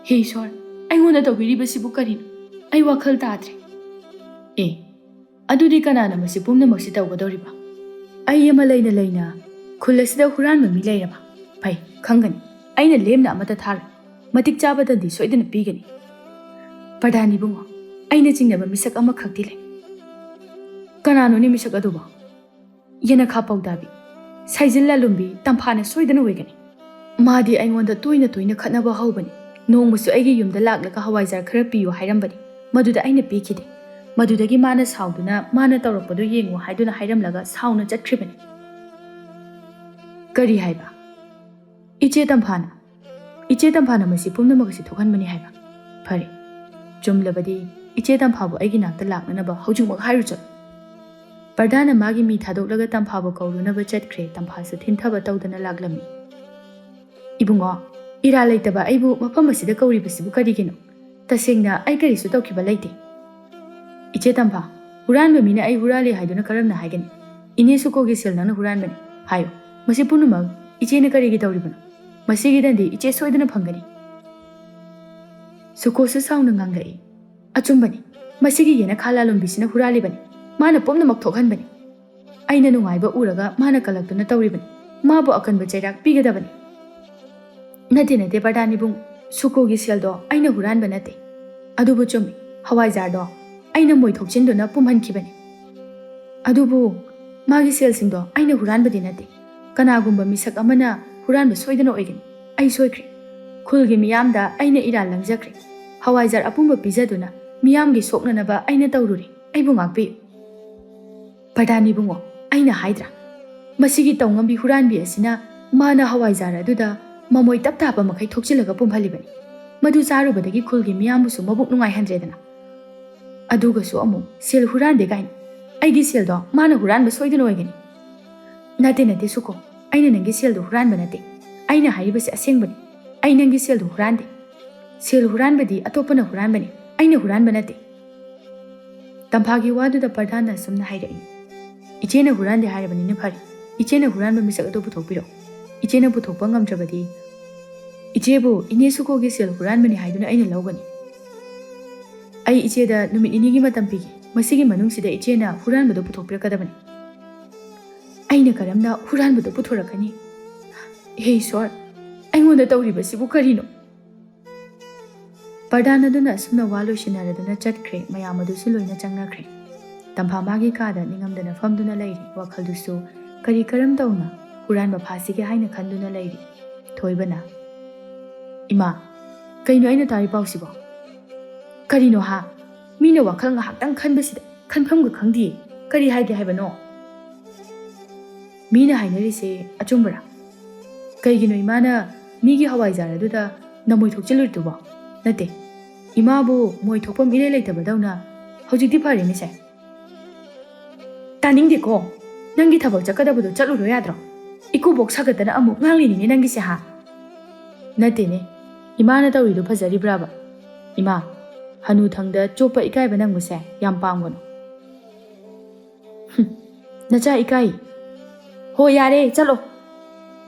ꯍꯦ ꯏꯁꯣꯔ, ꯑꯩꯉꯣꯟꯗ ꯇꯧꯕꯤꯔꯤꯕꯁꯤꯕꯨ ꯀꯔꯤꯅꯣ? ꯑꯩ ꯋꯥꯈꯜ ꯇꯥꯗ꯭ꯔꯦ꯫" "ꯑꯦ, ꯑꯗꯨꯗꯤ ꯀꯅꯥꯅ ꯃꯁꯤ ꯄꯨꯝꯅꯃꯛꯁꯤ ꯇꯧꯒꯗꯧꯔꯤꯕ? ꯑꯩ ꯑꯃ ꯂꯩꯅ ꯂꯩꯅ ꯈꯨꯜ ꯑꯁꯤꯗ ꯍꯨꯔꯥꯟꯕ ꯃꯤ ꯂꯩꯔꯕ? ꯐꯩ, ꯈꯪꯒꯅꯤ꯫ ꯑꯩꯅ ꯂꯦꯝꯅ ꯑꯃꯠꯇ ꯊꯥꯔꯣꯏ꯫ ꯃꯇꯤꯛ ꯆꯥꯕ ꯗꯟꯗꯤ ꯁꯣꯏꯗꯅ ꯄꯤꯒꯅꯤ꯫" "ꯄ꯭ꯔꯙꯥꯟ ꯏꯕꯨꯡꯉꯣ, ꯑꯩꯅ ꯆꯤꯡꯅꯕ ꯃꯤꯁꯛ ꯑꯃꯈꯛꯇꯤ ꯂꯩ꯫" "ꯀꯅꯥꯅꯣꯅꯦ ꯃꯤꯁꯛ ꯑꯗꯨꯕꯣ?" "ꯌꯦꯅꯈꯥ ꯄꯧꯗꯥꯕꯤ, ꯁꯥꯏꯖꯤꯜ ꯂꯥꯂꯨꯝꯕꯤ ꯇꯝꯐꯥꯅ ꯁꯣꯏꯗꯅ ꯑꯣꯏꯒꯅꯤ꯫" ꯃꯥꯗꯤ ꯑꯩꯉꯣꯟꯗ ꯇꯣꯏꯅ ꯇꯣꯏꯅ ꯈꯠꯅꯕ ꯍꯧꯕꯅꯤ꯫ ꯅꯣꯡꯃꯁꯨ ꯑꯩꯒꯤ ꯌꯨꯝꯗ ꯂꯥꯛꯂꯒ ꯍꯋꯥꯏꯖꯥꯔ ꯈꯔ ꯄꯤꯌꯨ ꯍꯥꯏꯔꯝꯕꯅꯤ꯫ ꯃꯗꯨꯗ ꯑꯩꯅ ꯄꯤꯈꯤꯗꯦ꯫ ꯃꯗꯨꯗꯒꯤ ꯃꯥꯅ ꯁꯥꯎꯗꯨꯅ ꯃꯥꯅ ꯇꯧꯔꯛꯄꯗꯨ ꯌꯦꯡꯉꯨ ꯍꯥꯏꯗꯨꯅ ꯍꯥꯏꯔꯝꯂꯒ ꯁꯥꯎꯅ ꯆꯠꯈ꯭ꯔꯤꯕꯅꯤ꯫ ꯀꯔꯤ ꯍꯥꯏꯕ? ꯏꯆꯦ ꯇꯝꯐꯥꯅ? ꯏꯆꯦ ꯇꯝꯐꯥꯅ ꯃꯁꯤ ꯄꯨꯝꯅꯃꯛ ꯑꯁꯤ ꯊꯣꯛꯍꯟꯕꯅꯤ ꯍꯥꯏꯕ? ꯐꯔꯦ, ꯆꯨꯝꯂꯕꯗꯤ ꯏꯆꯦ ꯇꯝꯐꯥꯕꯨ ꯑꯩꯒꯤ ꯅꯥꯛꯇ ꯂꯥꯛꯅꯅꯕ ꯍꯧꯖꯤꯛꯃꯛ ꯍꯥꯏꯔꯨ ꯆꯠꯂꯨ꯫ ꯄ꯭ꯔꯙꯥꯟꯅ ꯃꯥꯒꯤ ꯃꯤ ꯊꯥꯗꯣꯛꯂꯒ ꯇꯝꯐꯥꯕꯨ ꯀꯧꯔꯨꯅꯕ ꯆꯠꯈ꯭ꯔꯦ꯫ ꯇꯝꯐꯥꯁꯨ ꯊꯤꯟꯊꯕ ꯇꯧꯗꯅ ꯂꯥꯛꯂꯝꯃꯤ꯫ ꯏꯕꯨꯡꯉꯣ, ꯏꯔꯥꯜ ꯂꯩꯇꯕ ꯑꯩꯕꯨ ꯃꯐꯝ ꯑꯁꯤꯗ ꯀꯧꯔꯤꯕꯁꯤꯕꯨ ꯀꯔꯤꯒꯤꯅꯣ? ꯇꯁꯦꯡꯅ ꯑꯩ ꯀꯔꯤꯁꯨ ꯇꯧꯈꯤꯕ ꯂꯩꯇꯦ꯫ ꯏꯆꯦ ꯇꯝꯐꯥ, ꯍꯨꯔꯥꯟꯕ ꯃꯤꯅ ꯑꯩ ꯍꯨꯔꯥꯜꯂꯦ ꯍꯥꯏꯗꯨꯅ ꯀꯔꯝꯅ ꯍꯥꯏꯒꯅꯤ? ꯏꯅꯦ ꯁꯨꯀꯣꯒꯤ ꯁꯦꯜ ꯅꯪꯅ ꯍꯨꯔꯥꯟꯕꯅꯤ ꯍꯥꯏꯌꯨ꯫ ꯃꯁꯤ ꯄꯨꯝꯅꯃꯛ ꯏꯆꯦꯅ ꯀꯔꯤꯒꯤ ꯇꯧꯔꯤꯕꯅꯣ? ꯃꯁꯤꯒꯤꯗꯟꯗꯤ ꯏꯆꯦ ꯁꯣꯏꯗꯅ ꯐꯪꯒꯅꯤ꯫ ꯁꯨꯀꯣꯁꯨ ꯁꯥꯎꯅ ꯉꯥꯡꯂꯛꯏ꯫ ꯑꯆꯨꯝꯕꯅꯤ, ꯃꯁꯤꯒꯤ ꯌꯦꯅꯈꯥ ꯂꯥꯂꯣꯟꯕꯤꯁꯤꯅ ꯍꯨꯔꯥꯜꯂꯤꯕꯅꯤ꯫ ꯃꯥꯅ ꯄꯨꯝꯅꯃꯛ ꯊꯣꯛꯍꯟꯕꯅꯤ꯫ ꯑꯩꯅ ꯅꯨꯡꯉꯥꯏꯕ ꯎꯔꯒ ꯃꯥꯅ ꯀꯜꯂꯛꯇꯨꯅ ꯇꯧꯔꯤꯕꯅꯤ꯫ ꯃꯥꯕꯨ ꯑꯀꯟꯕ ꯆꯩꯔꯥꯛ ꯄꯤꯒꯗꯕꯅꯤ꯫ ꯅꯠꯇꯦ, ꯅꯠꯇꯦ, ꯄ꯭ꯔꯙꯥꯟ ꯏꯕꯨꯡ, ꯁꯨꯀꯣꯒꯤ ꯁꯦꯜꯗꯣ ꯑꯩꯅ ꯍꯨꯔꯥꯟꯕ ꯅꯠꯇꯦ꯫ ꯑꯗꯨꯕꯨ ꯆꯨꯝꯃꯤ, ꯍꯋꯥꯏꯖꯥꯔꯗꯣ ꯑꯩꯅ ꯃꯣꯏ ꯊꯣꯛꯆꯤꯟꯗꯨꯅ ꯄꯨꯝꯍꯟꯈꯤꯕꯅꯤ꯫ ꯑꯗꯨꯕꯨ ꯃꯥꯒꯤ ꯁꯦꯜꯁꯤꯡꯗꯣ ꯑꯩꯅ ꯍꯨꯔꯥꯟꯕꯗꯤ ꯅꯠꯇꯦ꯫ ꯀꯅꯥꯒꯨꯝꯕ ꯃꯤꯁꯛ ꯑꯃꯅ ꯍꯨꯔꯥꯟꯕ ꯁꯣꯏꯗꯅ ꯑꯣꯏꯒꯅꯤ꯫ ꯑꯩ ꯁꯣꯏꯈ꯭ꯔꯦ꯫ ꯈꯨꯜꯒꯤ ꯃꯤꯌꯥꯝꯗ ꯑꯩꯅ ꯏꯔꯥꯜ ꯂꯪꯖꯈ꯭ꯔꯦ꯫ ꯍꯋꯥꯏꯖꯥꯔ ꯑꯄꯨꯝꯕ ꯄꯤꯖꯗꯨꯅ ꯃꯤꯌꯥꯝꯒꯤ ꯁꯣꯛꯅꯅꯕ ꯑꯩꯅ ꯇꯧꯔꯨꯔꯦ꯫ ꯑꯩꯕꯨ ꯉꯥꯛꯄꯤꯌꯨ꯫ ꯄ꯭ꯔꯙꯥꯟ ꯏꯕꯨꯡꯉꯣ, ꯑꯩꯅ ꯍꯥꯏꯗ꯭ꯔꯥ? ꯃꯁꯤꯒꯤ ꯇꯧꯉꯝꯕꯤ ꯍꯨꯔꯥꯟꯕꯤ ꯑꯁꯤꯅ ꯃꯥꯅ ꯍꯋꯥꯏꯖꯥꯔ ꯑꯗꯨꯗ ꯃꯃꯣꯏ ꯇꯞ ꯇꯥꯕ ꯃꯈꯩ ꯊꯣꯛꯆꯤꯜꯂꯒ ꯄꯨꯝꯍꯜꯂꯤꯕꯅꯤ꯫ ꯃꯗꯨ ꯆꯥꯔꯨꯕꯗꯒꯤ ꯈꯨꯜꯒꯤ ꯃꯤꯌꯥꯝꯕꯨꯁꯨ ꯃꯕꯨꯛ ꯅꯨꯡꯉꯥꯏꯍꯟꯗ꯭ꯔꯦꯗꯅ꯫ ꯑꯗꯨꯒꯁꯨ ꯑꯃꯨꯛ ꯁꯦꯜ ꯍꯨꯔꯥꯟꯗꯦ ꯀꯥꯏꯅ꯫ ꯑꯩꯒꯤ ꯁꯦꯜꯗꯣ ꯃꯥꯅ ꯍꯨꯔꯥꯟꯕ ꯁꯣꯏꯗꯅ ꯑꯣꯏꯒꯅꯤ꯫ ꯅꯠꯇꯦ, ꯅꯠꯇꯦ, ꯁꯨꯀꯣ꯫ ꯑꯩꯅ ꯅꯪꯒꯤ ꯁꯦꯜꯗꯣ ꯍꯨꯔꯥꯟꯕ ꯅꯠꯇꯦ꯫ ꯑꯩꯅ ꯍꯥꯏꯔꯤꯕꯁꯤ ꯑꯁꯦꯡꯕꯅꯤ꯫ ꯑꯩ ꯅꯪꯒꯤ ꯁꯦꯜꯗꯣ ꯍꯨꯔꯥꯟꯗꯦ꯫ ꯁꯦꯜ ꯍꯨꯔꯥꯟꯕꯗꯤ ꯑꯇꯣꯞꯄꯅ ꯍꯨꯔꯥꯟꯕꯅꯤ꯫ ꯑꯩꯅ ꯍꯨꯔꯥꯟꯕ ꯅꯠꯇꯦ꯫ ꯇꯝꯐꯥꯒꯤ ꯋꯥꯗꯨꯗ ꯄ꯭ꯔꯙꯥꯟꯅ ꯑꯁꯨꯝꯅ ꯍꯥꯏꯔꯛꯏ, "ꯏꯆꯦꯅ ꯍꯨꯔꯥꯟꯗꯦ ꯍꯥꯏꯔꯕꯅꯤꯅ ꯐꯔꯦ꯫ ꯏꯆꯦꯅ ꯍꯨꯔꯥꯟꯕ ꯃꯤꯁꯛ ꯑꯗꯨ ꯄꯨꯊꯣꯛꯄꯤꯔꯛꯎ꯫ ꯏꯆꯦꯅ ꯄꯨꯊꯣꯛꯄ ꯉꯝꯗ꯭ꯔꯕꯗꯤ ꯏꯆꯦꯕꯨ ꯏꯅꯦ ꯁꯨꯀꯣꯒꯤ ꯁꯦꯜ ꯍꯨꯔꯥꯟꯕꯅꯤ ꯍꯥꯏꯗꯨꯅ ꯑꯩꯅ ꯂꯧꯒꯅꯤ꯫ ꯑꯩ ꯏꯆꯦꯗ ꯅꯨꯃꯤꯠ ꯅꯤꯅꯤꯒꯤ ꯃꯇꯝ ꯄꯤꯒꯦ꯫ ꯃꯁꯤꯒꯤ ꯃꯅꯨꯡꯁꯤꯗ ꯏꯆꯦꯅ ꯍꯨꯔꯥꯟꯕꯗꯨ ꯄꯨꯊꯣꯛꯄꯤꯔꯛꯀꯗꯕꯅꯤ꯫" "ꯑꯩꯅ ꯀꯔꯝꯅ ꯍꯨꯔꯥꯟꯕꯗꯨ ꯄꯨꯊꯣꯔꯛꯀꯅꯤ? ꯍꯦ ꯏꯁꯣꯔ, ꯑꯩꯉꯣꯟꯗ ꯇꯧꯔꯤꯕꯁꯤꯕꯨ ꯀꯔꯤꯅꯣ?" ꯄ꯭ꯔꯙꯥꯟ ꯑꯗꯨꯅ ꯑꯁꯨꯝꯅ ꯋꯥ ꯂꯣꯏꯁꯤꯟꯅꯔꯗꯨꯅ ꯆꯠꯈ꯭ꯔꯦ꯫ ꯃꯌꯥꯝ ꯑꯗꯨꯁꯨ ꯂꯣꯏꯅ ꯆꯪꯅꯈ꯭ꯔꯦ꯫ ꯇꯝꯐꯥ ꯃꯥꯒꯤ ꯀꯥꯗ ꯅꯤꯡꯉꯝꯗꯅ ꯐꯝꯗꯨꯅ ꯂꯩꯔꯤ꯫ ꯋꯥꯈꯜꯗꯨꯁꯨ ꯀꯔꯤ ꯀꯔꯝ ꯇꯧꯅ ꯍꯨꯔꯥꯟꯕ ꯐꯥꯁꯤꯒꯦ ꯍꯥꯏꯅ ꯈꯟꯗꯨꯅ ꯂꯩꯔꯤ꯫ ꯊꯣꯏꯕꯅ, "ꯏꯃꯥ, ꯀꯩꯅꯣ ꯑꯩꯅ ꯇꯥꯔꯤ ꯄꯥꯎꯁꯤꯕꯣ? ꯀꯔꯤꯅꯣ ꯍꯥ? ꯃꯤꯅ ꯋꯥꯈꯜ ꯉꯥꯏꯍꯥꯛꯇꯪ ꯈꯟꯕꯁꯤꯗ ꯈꯟꯐꯝꯒ ꯈꯪꯗꯦ꯫ ꯀꯔꯤ ꯍꯥꯏꯒꯦ ꯍꯥꯏꯕꯅꯣ?" "ꯃꯤꯅ ꯍꯥꯏꯅꯔꯤꯁꯦ ꯑꯆꯨꯝꯕꯔꯥ? ꯀꯩꯒꯤꯅꯣ ꯏꯃꯥꯅ ꯃꯤꯒꯤ ꯍꯋꯥꯏꯖꯥꯔ ꯑꯗꯨꯗ ꯅꯃꯣꯏ ꯊꯣꯛꯆꯤꯜꯂꯨꯔꯤꯗꯨꯕꯣ? ꯅꯠꯇꯦ, ꯏꯃꯥꯕꯨ ꯃꯣꯏ ꯊꯣꯛꯐꯝ ꯏꯔꯩ ꯂꯩꯇꯕꯗꯧꯅ꯫ ꯍꯧꯖꯤꯛꯇꯤ ꯐꯔꯦꯅꯦꯁꯦ?" "ꯇꯥꯅꯤꯡꯗꯦꯀꯣ꯫ ꯅꯪꯒꯤ ꯊꯕꯛ ꯆꯠꯀꯗꯕꯗꯣ ꯆꯠꯂꯨꯔꯣ ꯌꯥꯗ꯭ꯔꯣ? ꯏꯀꯨꯕꯣꯛ ꯁꯥꯒꯠꯇꯅ ꯑꯃꯨꯛ ꯉꯥꯡꯂꯤꯅꯤꯅꯦ ꯅꯪꯒꯤꯁꯦ, ꯍꯥ?" "ꯅꯠꯇꯦꯅꯦ, ꯏꯃꯥꯅ ꯇꯧꯔꯤꯗꯣ ꯐꯖꯔꯤꯕ꯭ꯔꯥꯕ? ꯏꯃꯥ, ꯍꯅꯨꯊꯪꯗ ꯆꯣꯞꯄ ꯏꯀꯥꯏꯕ ꯅꯪꯕꯁꯦ ꯌꯥꯝ ꯄꯥꯝꯒꯅꯨ꯫" "ꯍꯨꯝ, ꯅꯆꯥ ꯏꯀꯥꯏ꯫ ꯍꯣ, ꯌꯥꯔꯦ, ꯆꯠꯂꯣ꯫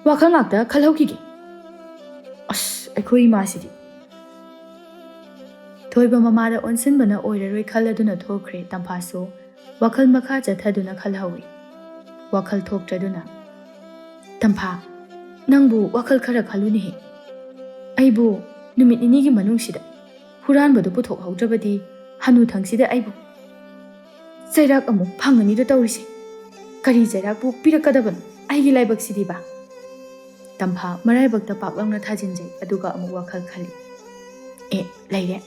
ꯋꯥꯈꯜ ꯉꯥꯛꯇ ꯈꯜꯍꯧꯈꯤꯒꯦ꯫ ꯑꯁ, ꯑꯩꯈꯣꯏ ꯏꯃꯥꯁꯤꯗꯤ꯫" ꯊꯣꯏꯕ ꯃꯃꯥꯗ ꯑꯣꯟꯁꯤꯟꯕꯅ ꯑꯣꯏꯔꯔꯣꯏ ꯈꯜꯂꯗꯨꯅ ꯊꯣꯛꯈ꯭ꯔꯦ꯫ ꯇꯝꯐꯥꯁꯨ ꯋꯥꯈꯜ ꯃꯈꯥ ꯆꯠꯊꯗꯨꯅ ꯈꯜꯍꯧꯏ꯫ ꯋꯥꯈꯜ ꯊꯣꯛꯇ꯭ꯔꯗꯨꯅ, "ꯇꯝꯐꯥ, ꯅꯪꯕꯨ ꯋꯥꯈꯜ ꯈꯔ ꯈꯜꯂꯨꯅꯦꯍꯦ꯫ ꯑꯩꯕꯨ ꯅꯨꯃꯤꯠ ꯅꯤꯅꯤꯒꯤ ꯃꯅꯨꯡꯁꯤꯗ ꯍꯨꯔꯥꯟꯕꯗꯨ ꯄꯨꯊꯣꯛꯍꯧꯗ꯭ꯔꯕꯗꯤ ꯍꯅꯨꯊꯪꯁꯤꯗ ꯑꯩꯕꯨ ꯆꯩꯔꯥꯛ ꯑꯃꯨꯛ ꯐꯪꯒꯅꯤꯗꯣ ꯇꯧꯔꯤꯁꯦ꯫ ꯀꯔꯤ ꯆꯩꯔꯥꯛꯄꯨ ꯄꯤꯔꯛꯀꯗꯕꯅꯣ ꯑꯩꯒꯤ ꯂꯥꯏꯕꯛꯁꯤꯗꯤꯕ?" ꯇꯝꯐꯥ ꯃꯔꯥꯏꯕꯛꯇ ꯄꯥꯛ ꯂꯥꯎꯅ ꯊꯥꯖꯤꯟꯖꯩ, ꯑꯗꯨꯒ ꯑꯃꯨꯛ ꯋꯥꯈꯜ ꯈꯜꯂꯤ꯫ "ꯑꯦ, ꯂꯩꯔꯦ꯫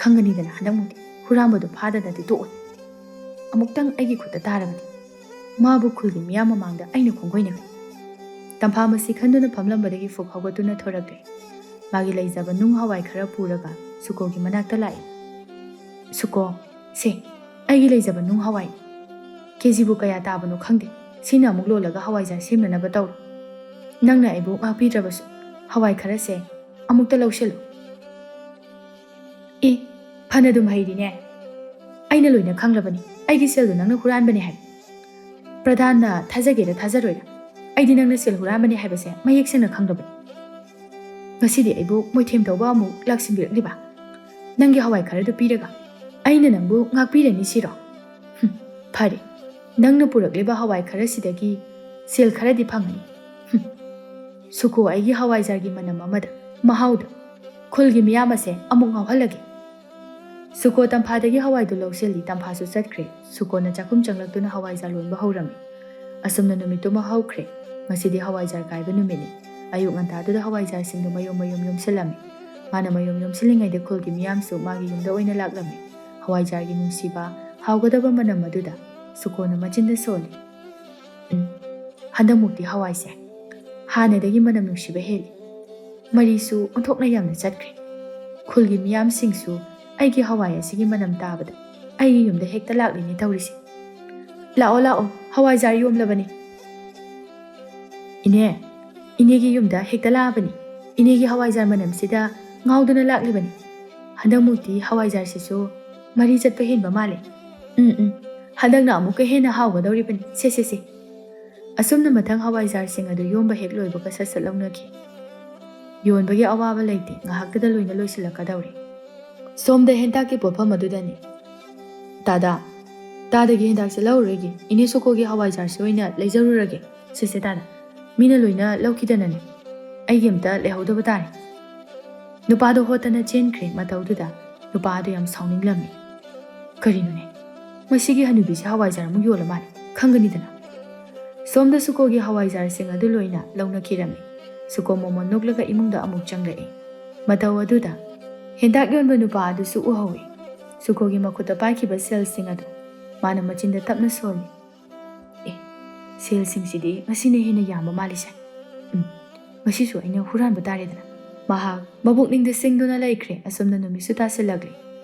ꯈꯪꯒꯅꯤꯗꯅ ꯍꯟꯗꯛꯃꯨꯛꯇꯤ꯫ ꯍꯨꯔꯥꯟꯕꯗꯨ ꯐꯥꯗꯅꯗꯤ ꯇꯣꯛꯑꯣꯏ꯫ ꯑꯃꯨꯛꯇꯪ ꯑꯩꯒꯤ ꯈꯨꯠꯇ ꯇꯥꯔꯕꯗꯤ ꯃꯥꯕꯨ ꯈꯨꯜꯒꯤ ꯃꯤꯌꯥꯝ ꯃꯃꯥꯡꯗ ꯑꯩꯅ ꯈꯣꯡꯒꯣꯏꯅꯒꯅꯤ꯫" ꯇꯝꯐꯥ ꯃꯁꯤ ꯈꯟꯗꯨꯅ ꯐꯝꯂꯝꯕꯗꯒꯤ ꯐꯨꯛ ꯍꯧꯒꯠꯇꯨꯅ ꯊꯣꯔꯛꯂꯦ꯫ ꯃꯥꯒꯤ ꯂꯩꯖꯕ ꯅꯨꯡ ꯍꯋꯥꯏ ꯈꯔ ꯄꯨꯔꯒ ꯁꯨꯀꯣꯒꯤ ꯃꯅꯥꯛꯇ ꯂꯥꯛꯏ꯫ "ꯁꯨꯀꯣ, ꯁꯦ, ꯑꯩꯒꯤ ꯂꯩꯖꯕ ꯅꯨꯡ ꯍꯋꯥꯏ꯫ ꯀꯦꯖꯤꯕꯨ ꯀꯌꯥ ꯇꯥꯕꯅꯣ ꯈꯪꯗꯦ꯫ ꯁꯤꯅ ꯑꯃꯨꯛ ꯂꯣꯜꯂꯒ ꯍꯋꯥꯏꯖꯥꯔ ꯁꯦꯝꯅꯅꯕ ꯇꯧꯔꯣ꯫ ꯅꯪꯅ ꯑꯩꯕꯨ ꯉꯥꯛꯄꯤꯗ꯭ꯔꯕꯁꯨ ꯍꯋꯥꯏ ꯈꯔꯁꯦ ꯑꯃꯨꯛꯇ ꯂꯧꯁꯤꯜꯂꯨ꯫" "ꯑꯦ, ꯐꯅꯗꯨꯝ ꯍꯩꯔꯤꯅꯦ꯫ ꯑꯩꯅ ꯂꯣꯏꯅ ꯈꯪꯂꯕꯅꯤ, ꯑꯩꯒꯤ ꯁꯦꯜꯗꯨ ꯅꯪꯅ ꯍꯨꯔꯥꯟꯕꯅꯦ ꯍꯥꯏꯕ꯫ ꯄ꯭ꯔꯙꯥꯟꯅ ꯊꯥꯖꯒꯦꯔꯥ ꯊꯥꯖꯔꯣꯏꯔꯥ, ꯑꯩꯗꯤ ꯅꯪꯅ ꯁꯦꯜ ꯍꯨꯔꯥꯟꯕꯅꯦ ꯍꯥꯏꯕꯁꯦ ꯃꯌꯦꯛ ꯁꯦꯡꯅ ꯈꯪꯂꯕꯅꯤ꯫ ꯉꯁꯤꯗꯤ ꯑꯩꯕꯨ ꯃꯣꯏꯊꯦꯝ ꯇꯧꯕ ꯑꯃꯨꯛ ꯂꯥꯛꯁꯤꯟꯕꯤꯔꯛꯂꯤꯕ? ꯅꯪꯒꯤ ꯍꯋꯥꯏ ꯈꯔꯗꯨ ꯄꯤꯔꯒ ꯑꯩꯅ ꯅꯪꯕꯨ ꯉꯥꯛꯄꯤꯔꯅꯤ ꯁꯤꯔꯣ? ꯍꯨꯝ, ꯐꯔꯦ, ꯅꯪꯅ ꯄꯨꯔꯛꯂꯤꯕ ꯍꯋꯥꯏ ꯈꯔꯁꯤꯗꯒꯤ ꯁꯦꯜ ꯈꯔꯗꯤ ꯐꯪꯒꯅꯤ꯫ ꯍꯨꯝ, ꯁꯨꯀꯣ ꯑꯩꯒꯤ ꯍꯋꯥꯏꯖꯥꯔꯒꯤ ꯃꯅꯝ ꯑꯃꯗ, ꯃꯍꯥꯎꯗ ꯈꯨꯜꯒꯤ ꯃꯤꯌꯥꯝ ꯑꯁꯦ ꯑꯃꯨꯛ ꯉꯥꯎꯍꯜꯂꯒꯦ꯫" ꯁꯨꯀꯣ ꯇꯝꯐꯥꯗꯒꯤ ꯍꯋꯥꯏꯗꯨ ꯂꯧꯁꯤꯜꯂꯤ꯫ ꯇꯝꯐꯥꯁꯨ ꯆꯠꯈ꯭ꯔꯦ꯫ ꯁꯨꯀꯣꯅ ꯆꯥꯛꯈꯨꯝ ꯆꯪꯂꯛꯇꯨꯅ ꯍꯋꯥꯏꯖꯥꯔ ꯂꯣꯟꯕ ꯍꯧꯔꯝꯃꯤ꯫ ꯑꯁꯨꯝꯅ ꯅꯨꯃꯤꯠꯇꯨꯃ ꯍꯧꯈ꯭ꯔꯦ꯫ ꯉꯁꯤꯗꯤ ꯍꯋꯥꯏꯖꯥꯔ ꯀꯥꯏꯕ ꯅꯨꯃꯤꯠꯅꯤ꯫ ꯑꯌꯨꯛ ꯉꯟꯇꯥꯗꯨꯗ ꯍꯋꯥꯏꯖꯥꯔꯁꯤꯡꯗꯨ ꯃꯌꯨꯝ ꯃꯌꯨꯝ ꯌꯣꯝꯁꯤꯜꯂꯝꯃꯤ꯫ ꯃꯥꯅ ꯃꯌꯨꯝ ꯌꯣꯝꯁꯤꯜꯂꯤꯉꯩꯗ ꯈꯨꯜꯒꯤ ꯃꯤꯌꯥꯝꯁꯨ ꯃꯥꯒꯤ ꯌꯨꯝꯗ ꯑꯣꯏꯅ ꯂꯥꯛꯂꯝꯃꯤ꯫ ꯍꯋꯥꯏꯖꯥꯔꯒꯤ ꯅꯨꯡꯁꯤꯕ, ꯍꯥꯎꯒꯗꯕ ꯃꯅꯝ ꯑꯗꯨꯗ ꯁꯨꯀꯣꯅ ꯃꯆꯤꯟꯗ ꯁꯣꯜꯂꯤ꯫ "ꯎꯝ, ꯍꯟꯗꯛꯃꯨꯛꯇꯤ ꯍꯋꯥꯏꯁꯦ ꯍꯥꯟꯅꯗꯒꯤ ꯃꯅꯝ ꯅꯨꯡꯁꯤꯕ ꯍꯦꯜꯂꯤ꯫ ꯃꯔꯤꯁꯨ ꯑꯣꯟꯊꯣꯛꯅ ꯌꯥꯝꯅ ꯆꯠꯈ꯭ꯔꯦ꯫ ꯈꯨꯜꯒꯤ ꯃꯤꯌꯥꯝꯁꯤꯡꯁꯨ ꯑꯩꯒꯤ ꯍꯋꯥꯏ ꯑꯁꯤꯒꯤ ꯃꯅꯝ ꯇꯥꯕꯗ ꯑꯩꯒꯤ ꯌꯨꯝꯗ ꯍꯦꯛꯇ ꯂꯥꯛꯂꯤꯅꯦ ꯇꯧꯔꯤꯁꯦ꯫ ꯂꯥꯛꯑꯣ, ꯂꯥꯛꯑꯣ, ꯍꯋꯥꯏꯖꯥꯔ ꯌꯣꯝꯂꯕꯅꯤ꯫ ꯏꯅꯦ, ꯏꯅꯦꯒꯤ ꯌꯨꯝꯗ ꯍꯦꯛꯇ ꯂꯥꯛꯑꯕꯅꯤ꯫ ꯏꯅꯦꯒꯤ ꯍꯋꯥꯏꯖꯥꯔ ꯃꯅꯝꯁꯤꯗ ꯉꯥꯎꯗꯨꯅ ꯂꯥꯛꯂꯤꯕꯅꯤ꯫ ꯍꯟꯗꯛꯃꯨꯛꯇꯤ ꯍꯋꯥꯏꯖꯥꯔꯁꯤꯁꯨ ꯃꯔꯤ ꯆꯠꯄ ꯍꯦꯟꯕ ꯃꯥꯜꯂꯦ꯫ ꯎꯝ, ꯎꯝ, ꯍꯟꯗꯛꯅ ꯑꯃꯨꯛꯀ ꯍꯦꯟꯅ ꯍꯥꯎꯒꯗꯧꯔꯤꯕꯅꯤ꯫ ꯁꯦ, ꯁꯦ, ꯁꯦ꯫" ꯑꯁꯨꯝꯅ ꯃꯊꯪ ꯍꯋꯥꯏꯖꯥꯔꯁꯤꯡ ꯑꯗꯨ ꯌꯣꯝꯕ ꯍꯦꯛ ꯂꯣꯏꯕꯒ ꯁꯠ ꯁꯠ ꯂꯧꯅꯈꯤ꯫ ꯌꯣꯟꯕꯒꯤ ꯑꯋꯥꯕ ꯂꯩꯇꯦ, ꯉꯥꯏꯍꯥꯛꯇꯗ ꯂꯣꯏꯅ ꯂꯣꯏꯁꯤꯜꯂꯛꯀꯗꯧꯔꯦ꯫ ꯁꯣꯝꯗ ꯍꯦꯟꯇꯥꯛꯀꯤ ꯄꯣꯠꯐꯝ ꯑꯗꯨꯗꯅꯤ꯫ "ꯇꯥꯗꯥ, ꯇꯥꯗꯒꯤ ꯍꯦꯟꯇꯥꯛꯁꯦ ꯂꯧꯔꯔꯣꯏꯒꯦ, ꯏꯅꯦ ꯁꯣꯀꯣꯒꯤ ꯍꯋꯥꯏꯖꯥꯔꯁꯦ ꯑꯣꯏꯅ ꯂꯩꯖꯔꯨꯔꯒꯦ꯫ ꯁꯦ, ꯁꯦ, ꯇꯥꯗꯥ, ꯃꯤꯅ ꯂꯣꯏꯅ ꯂꯧꯈꯤꯗꯅꯅꯦ, ꯑꯩꯒꯤ ꯑꯝꯇ ꯂꯩꯍꯧꯗꯕ ꯇꯥꯔꯦ꯫" ꯅꯨꯄꯥꯗꯣ ꯍꯣꯠꯇꯅ ꯆꯦꯟꯈ꯭ꯔꯦ꯫ ꯃꯇꯧꯗꯨꯗ ꯅꯨꯄꯥ ꯑꯗꯨ ꯌꯥꯝ ꯁꯥꯎꯅꯤꯡꯂꯝꯃꯤ꯫ "ꯀꯔꯤꯅꯣꯅꯦ, ꯃꯁꯤꯒꯤ ꯍꯅꯨꯕꯤꯁꯦ ꯍꯋꯥꯏꯖꯥꯔ ꯑꯃꯨꯛ ꯌꯣꯜꯂ ꯃꯥꯜꯂꯦ, ꯈꯪꯒꯅꯤꯗꯅ꯫" ꯁꯣꯝꯗ ꯁꯨꯀꯣꯒꯤ ꯍꯋꯥꯏꯖꯥꯔꯁꯤꯡ ꯑꯗꯨ ꯂꯣꯏꯅ ꯂꯧꯅꯈꯤꯔꯝꯃꯤ꯫ ꯁꯨꯀꯣ ꯃꯣꯃꯣꯟ ꯅꯣꯛꯂꯒ ꯏꯃꯨꯡꯗ ꯑꯃꯨꯛ ꯆꯪꯂꯛꯏ꯫ ꯃꯇꯧ ꯑꯗꯨꯗ ꯍꯦꯟꯇꯥꯛ ꯌꯣꯟꯕ ꯅꯨꯄꯥ ꯑꯗꯨꯁꯨ ꯎꯍꯧꯏ꯫ ꯁꯨꯀꯣꯒꯤ ꯃꯈꯨꯠꯇ ꯄꯥꯏꯈꯤꯕ ꯁꯦꯜꯁꯤꯡ ꯑꯗꯨ ꯃꯥꯅ ꯃꯆꯤꯟꯗ ꯇꯞꯅ ꯁꯣꯜꯂꯤ꯫ "ꯑꯦ, ꯁꯦꯜꯁꯤꯡꯁꯤꯗꯤ ꯉꯁꯤꯅ ꯍꯦꯟꯅ ꯌꯥꯝꯕ ꯃꯥꯜꯂꯤꯁꯦ꯫ ꯎꯝ, ꯉꯁꯤꯁꯨ ꯑꯩꯅ ꯍꯨꯔꯥꯟꯕ ꯇꯥꯔꯦꯗꯅ꯫" ꯃꯍꯥꯛ ꯃꯕꯨꯛꯅꯤꯡꯗ ꯁꯤꯡꯗꯨꯅ ꯂꯩꯈ꯭ꯔꯦ꯫ ꯑꯁꯣꯝꯗ ꯅꯨꯃꯤꯠꯁꯨ ꯇꯥꯁꯤꯜꯂꯛꯂꯤ꯫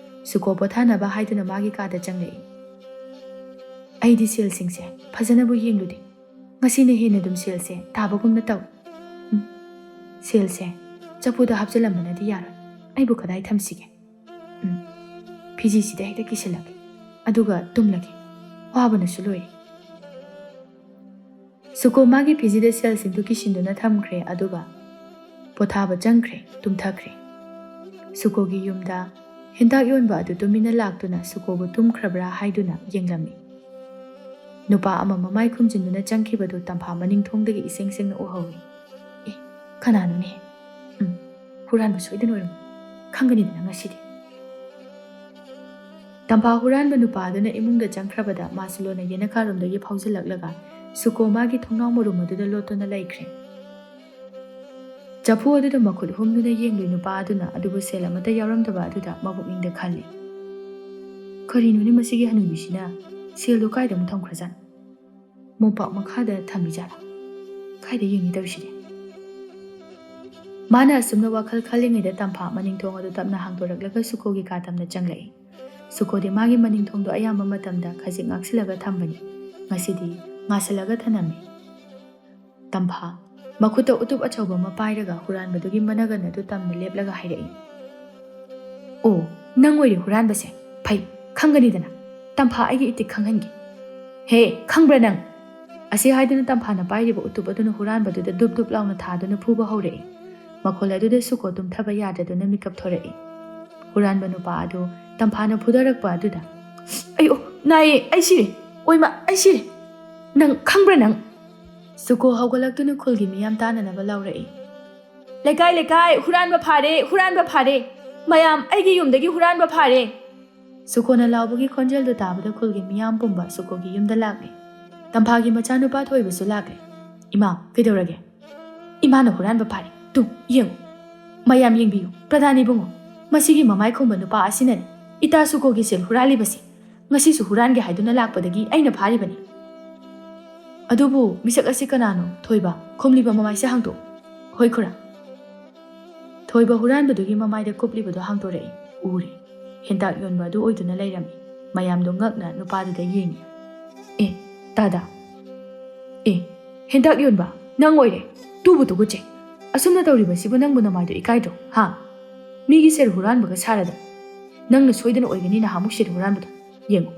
ꯁꯨꯀꯣ ꯄꯣꯊꯥꯅꯕ ꯍꯥꯏꯗꯨꯅ ꯃꯥꯒꯤ ꯀꯥꯗ ꯆꯪꯂꯛꯏ꯫ "ꯑꯩꯗꯤ ꯁꯦꯜꯁꯤꯡꯁꯦ ꯐꯖꯅꯕꯨ ꯌꯦꯡꯂꯨꯗꯦ꯫ ꯉꯁꯤꯅ ꯍꯦꯟꯅ ꯑꯗꯨꯝ ꯁꯦꯜꯁꯦ ꯇꯥꯕꯒꯨꯝꯅ ꯇꯧꯏ꯫ ꯎꯝ, ꯁꯦꯜꯁꯦ ꯆꯐꯨꯗ ꯍꯥꯞꯆꯤꯜꯂꯝꯕꯅꯗꯤ ꯌꯥꯔꯣꯏ꯫ ꯑꯩꯕꯨ ꯀꯗꯥꯏ ꯊꯝꯁꯤꯒꯦ? ꯎꯝ, ꯐꯤꯖꯤꯁꯤꯗ ꯍꯦꯛꯇ ꯀꯤꯁꯤꯜꯂꯒꯦ꯫ ꯑꯗꯨꯒ ꯇꯨꯝꯂꯒꯦ꯫ ꯋꯥꯕꯅꯁꯨ ꯂꯣꯏꯔꯦ꯫" ꯁꯨꯀꯣ ꯃꯥꯒꯤ ꯐꯤꯖꯤꯗ ꯁꯦꯜꯁꯤꯡꯗꯨ ꯀꯤꯁꯤꯟꯗꯨꯅ ꯊꯝꯈ꯭ꯔꯦ꯫ ꯑꯗꯨꯒ ꯄꯣꯊꯥꯕ ꯆꯪꯈ꯭ꯔꯦ, ꯇꯨꯝꯊꯈ꯭ꯔꯦ꯫ ꯁꯨꯀꯣꯒꯤ ꯌꯨꯝꯗ ꯍꯦꯟꯇꯥꯛ ꯌꯣꯟꯕ ꯑꯗꯨ ꯇꯨꯃꯤꯟꯅ ꯂꯥꯛꯇꯨꯅ ꯁꯨꯀꯣꯕꯨ ꯇꯨꯝꯈ꯭ꯔꯕ꯭ꯔꯥ ꯍꯥꯏꯗꯨꯅ ꯌꯦꯡꯂꯝꯃꯤ꯫ ꯅꯨꯄꯥ ꯑꯃ ꯃꯃꯥꯏ ꯈꯨꯝꯖꯤꯟꯗꯨꯅ ꯆꯪꯈꯤꯕꯗꯨ ꯇꯝꯐꯥ ꯃꯅꯤꯡ ꯊꯣꯡꯗꯒꯤ ꯏꯁꯦꯡ ꯁꯦꯡꯅ ꯎꯍꯧꯏ꯫ "ꯑꯦ, ꯀꯅꯥꯅꯣꯅꯦ? ꯎꯝ, ꯍꯨꯔꯥꯟꯕ ꯁꯣꯏꯗꯅ ꯑꯣꯏꯔꯝꯃꯤ꯫ ꯈꯪꯒꯅꯤꯗꯅ ꯉꯁꯤꯗꯤ꯫" ꯇꯝꯐꯥ ꯍꯨꯔꯥꯟꯕ ꯅꯨꯄꯥ ꯑꯗꯨꯅ ꯏꯃꯨꯡꯗ ꯆꯪꯈ꯭ꯔꯕꯗ ꯃꯥꯁꯨ ꯂꯣꯟꯅ ꯌꯦꯅꯈꯥꯔꯣꯝꯗꯒꯤ ꯐꯥꯎꯖꯤꯜꯂꯛꯂꯒ ꯁꯨꯀꯣ ꯃꯥꯒꯤ ꯊꯣꯡꯅꯥꯎ ꯃꯔꯨꯝ ꯑꯗꯨꯗ ꯂꯣꯠꯇꯨꯅ ꯂꯩꯈ꯭ꯔꯦ꯫ ꯆꯐꯨ ꯑꯗꯨꯗ ꯃꯈꯨꯠ ꯍꯨꯝꯗꯨꯅ ꯌꯦꯡꯂꯨꯏ ꯅꯨꯄꯥ ꯑꯗꯨꯅ, ꯑꯗꯨꯕꯨ ꯁꯦꯜ ꯑꯃꯠꯇ ꯌꯥꯎꯔꯝꯗꯕ ꯑꯗꯨꯗ ꯃꯕꯨꯛꯅꯤꯡꯗ ꯈꯜꯂꯤ, "ꯀꯔꯤꯅꯣꯅꯦ ꯃꯁꯤꯒꯤ ꯍꯅꯨꯕꯤꯁꯤꯅ? ꯁꯦꯜꯗꯣ ꯀꯥꯏꯗ ꯑꯃꯨꯛ ꯊꯝꯈ꯭ꯔꯖꯥꯠꯅꯣ? ꯃꯣꯝꯄꯥꯛ ꯃꯈꯥꯗ ꯊꯝꯃꯤꯖꯥꯠꯂꯥ? ꯀꯥꯏꯗ ꯌꯦꯡꯉꯤ ꯇꯧꯔꯤꯁꯤꯗꯤ?" ꯃꯥꯅ ꯑꯁꯨꯝꯅ ꯋꯥꯈꯜ ꯈꯜꯂꯤꯉꯩꯗ ꯇꯝꯐꯥ ꯃꯅꯤꯡ ꯊꯣꯡ ꯑꯗꯨ ꯇꯞꯅ ꯍꯥꯡꯗꯣꯔꯛꯂꯒ ꯁꯨꯀꯣꯒꯤ ꯀꯥ ꯇꯝꯅ ꯆꯪꯂꯛꯏ꯫ ꯁꯨꯀꯣꯗꯤ ꯃꯥꯒꯤ ꯃꯅꯤꯡ ꯊꯣꯡꯗꯣ ꯑꯌꯥꯝꯕ ꯃꯇꯝꯗ ꯈꯖꯤꯛ ꯉꯥꯛꯁꯤꯜꯂꯒ ꯊꯝꯕꯅꯤ꯫ ꯉꯁꯤꯗꯤ ꯉꯥꯁꯤꯜꯂꯒ ꯊꯅꯝꯃꯤ꯫ ꯇꯝꯐꯥ, ꯃꯈꯨꯠꯇ ꯎꯇꯨꯞ ꯑꯆꯧꯕ ꯑꯃ ꯄꯥꯏꯔꯒ ꯍꯨꯔꯥꯟꯕꯗꯨꯒꯤ ꯃꯅꯒꯟ ꯑꯗꯨ ꯇꯝꯅ ꯂꯦꯞꯂꯒ ꯍꯥꯏꯔꯛꯏ, "ꯑꯣ, ꯅꯪ ꯑꯣꯏꯔꯦ ꯍꯨꯔꯥꯟꯕꯁꯦ꯫ ꯐꯩ, ꯈꯪꯒꯅꯤꯗꯅ꯫ ꯇꯝꯐꯥ, ꯑꯩꯒꯤ ꯏꯇꯤꯛ ꯈꯪꯍꯟꯒꯦ꯫ ꯍꯦ, ꯈꯪꯕ꯭ꯔꯥ ꯅꯪ?" ꯑꯁꯤ ꯍꯥꯏꯗꯨꯅ ꯇꯝꯐꯥꯅ ꯄꯥꯏꯔꯤꯕ ꯎꯇꯨꯞ ꯑꯗꯨꯅ ꯍꯨꯔꯥꯟꯕꯗꯨꯗ ꯗꯨꯞ ꯗꯨꯞ ꯂꯥꯎꯅ ꯊꯥꯗꯨꯅ ꯐꯨꯕ ꯍꯧꯔꯛꯏ꯫ ꯃꯈꯣꯜ ꯑꯗꯨꯗ ꯁꯨꯀꯣ ꯇꯨꯝꯊꯕ ꯌꯥꯗꯗꯨꯅ ꯃꯤꯀꯞ ꯊꯣꯔꯛꯏ꯫ ꯍꯨꯔꯥꯟꯕ ꯅꯨꯄꯥ ꯑꯗꯨ ꯇꯝꯐꯥꯅ ꯐꯨꯗꯔꯛꯄ ꯑꯗꯨꯗ, "ꯑꯩ, ꯑꯣ, ꯅꯥꯏꯌꯦ, ꯑꯩ ꯁꯤꯔꯦ, ꯑꯣꯏꯃ, ꯑꯩ ꯁꯤꯔꯦ꯫ ꯅꯪ ꯈꯪꯕ꯭ꯔꯥ ꯅꯪ?" ꯁꯨꯀꯣ ꯍꯧꯒꯠꯂꯛꯇꯨꯅ ꯈꯨꯜꯒꯤ ꯃꯤꯌꯥꯝ ꯇꯥꯅꯅꯕ ꯂꯥꯎꯔꯛꯏ, "ꯂꯩꯀꯥꯏ, ꯂꯩꯀꯥꯏ, ꯍꯨꯔꯥꯟꯕ ꯐꯥꯔꯦ, ꯍꯨꯔꯥꯟꯕ ꯐꯥꯔꯦ! ꯃꯌꯥꯝ, ꯑꯩꯒꯤ ꯌꯨꯝꯗꯒꯤ ꯍꯨꯔꯥꯟꯕ ꯐꯥꯔꯦ!" ꯁꯨꯀꯣꯅ ꯂꯥꯎꯕꯒꯤ ꯈꯣꯟꯖꯦꯜꯗꯨ ꯇꯥꯕꯗ ꯈꯨꯜꯒꯤ ꯃꯤꯌꯥꯝ ꯄꯨꯝꯕ ꯁꯨꯀꯣꯒꯤ ꯌꯨꯝꯗ ꯂꯥꯛꯂꯦ꯫ ꯇꯝꯐꯥꯒꯤ ꯃꯆꯥꯅꯨꯄꯥ ꯊꯣꯏꯕꯁꯨ ꯂꯥꯛꯂꯦ꯫ "ꯏꯃꯥ, ꯀꯩꯗꯧꯔꯒꯦ?" "ꯏꯃꯥꯅ ꯍꯨꯔꯥꯟꯕ ꯐꯥꯔꯦ꯫ ꯇꯨ, ꯌꯦꯡꯉꯨ꯫ ꯃꯌꯥꯝ ꯌꯦꯡꯕꯤꯌꯨ, ꯄ꯭ꯔꯙꯥꯟ ꯏꯕꯨꯡꯉꯣ꯫ ꯃꯁꯤꯒꯤ ꯃꯃꯥꯏ ꯈꯨꯝꯕ ꯅꯨꯄꯥ ꯑꯁꯤꯅꯅꯤ ꯏꯇꯥ ꯁꯨꯀꯣꯒꯤ ꯁꯦꯜ ꯍꯨꯔꯥꯜꯂꯤꯕꯁꯤ꯫ ꯉꯁꯤꯁꯨ ꯍꯨꯔꯥꯟꯒꯦ ꯍꯥꯏꯗꯨꯅ ꯂꯥꯛꯄꯗꯒꯤ ꯑꯩꯅ ꯐꯥꯔꯤꯕꯅꯤ꯫ ꯑꯗꯨꯕꯨ ꯃꯤꯁꯛ ꯑꯁꯤ ꯀꯅꯥꯅꯣ, ꯊꯣꯏꯕ? ꯈꯨꯝꯂꯤꯕ ꯃꯃꯥꯏꯁꯦ ꯍꯥꯡꯗꯣꯛꯎ꯫" "ꯍꯣꯏ ꯈꯨꯔꯥ꯫" ꯊꯣꯏꯕ ꯍꯨꯔꯥꯟꯕꯗꯨꯒꯤ ꯃꯃꯥꯏꯗ ꯀꯨꯞꯂꯤꯕꯗꯨ ꯍꯥꯡꯗꯣꯔꯛꯏ꯫ ꯎꯔꯦ꯫ ꯍꯦꯟꯇꯥꯛ ꯌꯣꯟꯕ ꯑꯗꯨ ꯑꯣꯏꯗꯨꯅ ꯂꯩꯔꯝꯃꯤ꯫ ꯃꯌꯥꯝꯗꯣ ꯉꯛꯅ ꯅꯨꯄꯥꯗꯨꯗ ꯌꯦꯡꯉꯤ꯫ "ꯑꯦ, ꯇꯥꯗ꯫ ꯑꯦ, ꯍꯦꯟꯇꯥꯛ ꯌꯣꯟꯕ, ꯅꯪ ꯑꯣꯏꯔꯦ꯫ ꯇꯨꯕꯨ ꯇꯨꯒꯨꯠꯆꯩ꯫ ꯑꯁꯨꯝꯅ ꯇꯧꯔꯤꯕꯁꯤꯕꯨ ꯅꯪꯕꯨ ꯅꯃꯥꯏꯗꯣ ꯏꯀꯥꯏꯗ꯭ꯔꯣ, ꯍꯥ? ꯃꯤꯒꯤ ꯁꯦꯜ ꯍꯨꯔꯥꯟꯕꯒ ꯁꯥꯔꯗꯅ꯫ ꯅꯪꯅ ꯁꯣꯏꯗꯅ ꯑꯣꯏꯒꯅꯤ ꯅꯍꯥꯟꯃꯨꯛ ꯁꯦꯜ ꯍꯨꯔꯥꯟꯕꯗꯣ꯫ ꯌꯦꯡꯉꯨ,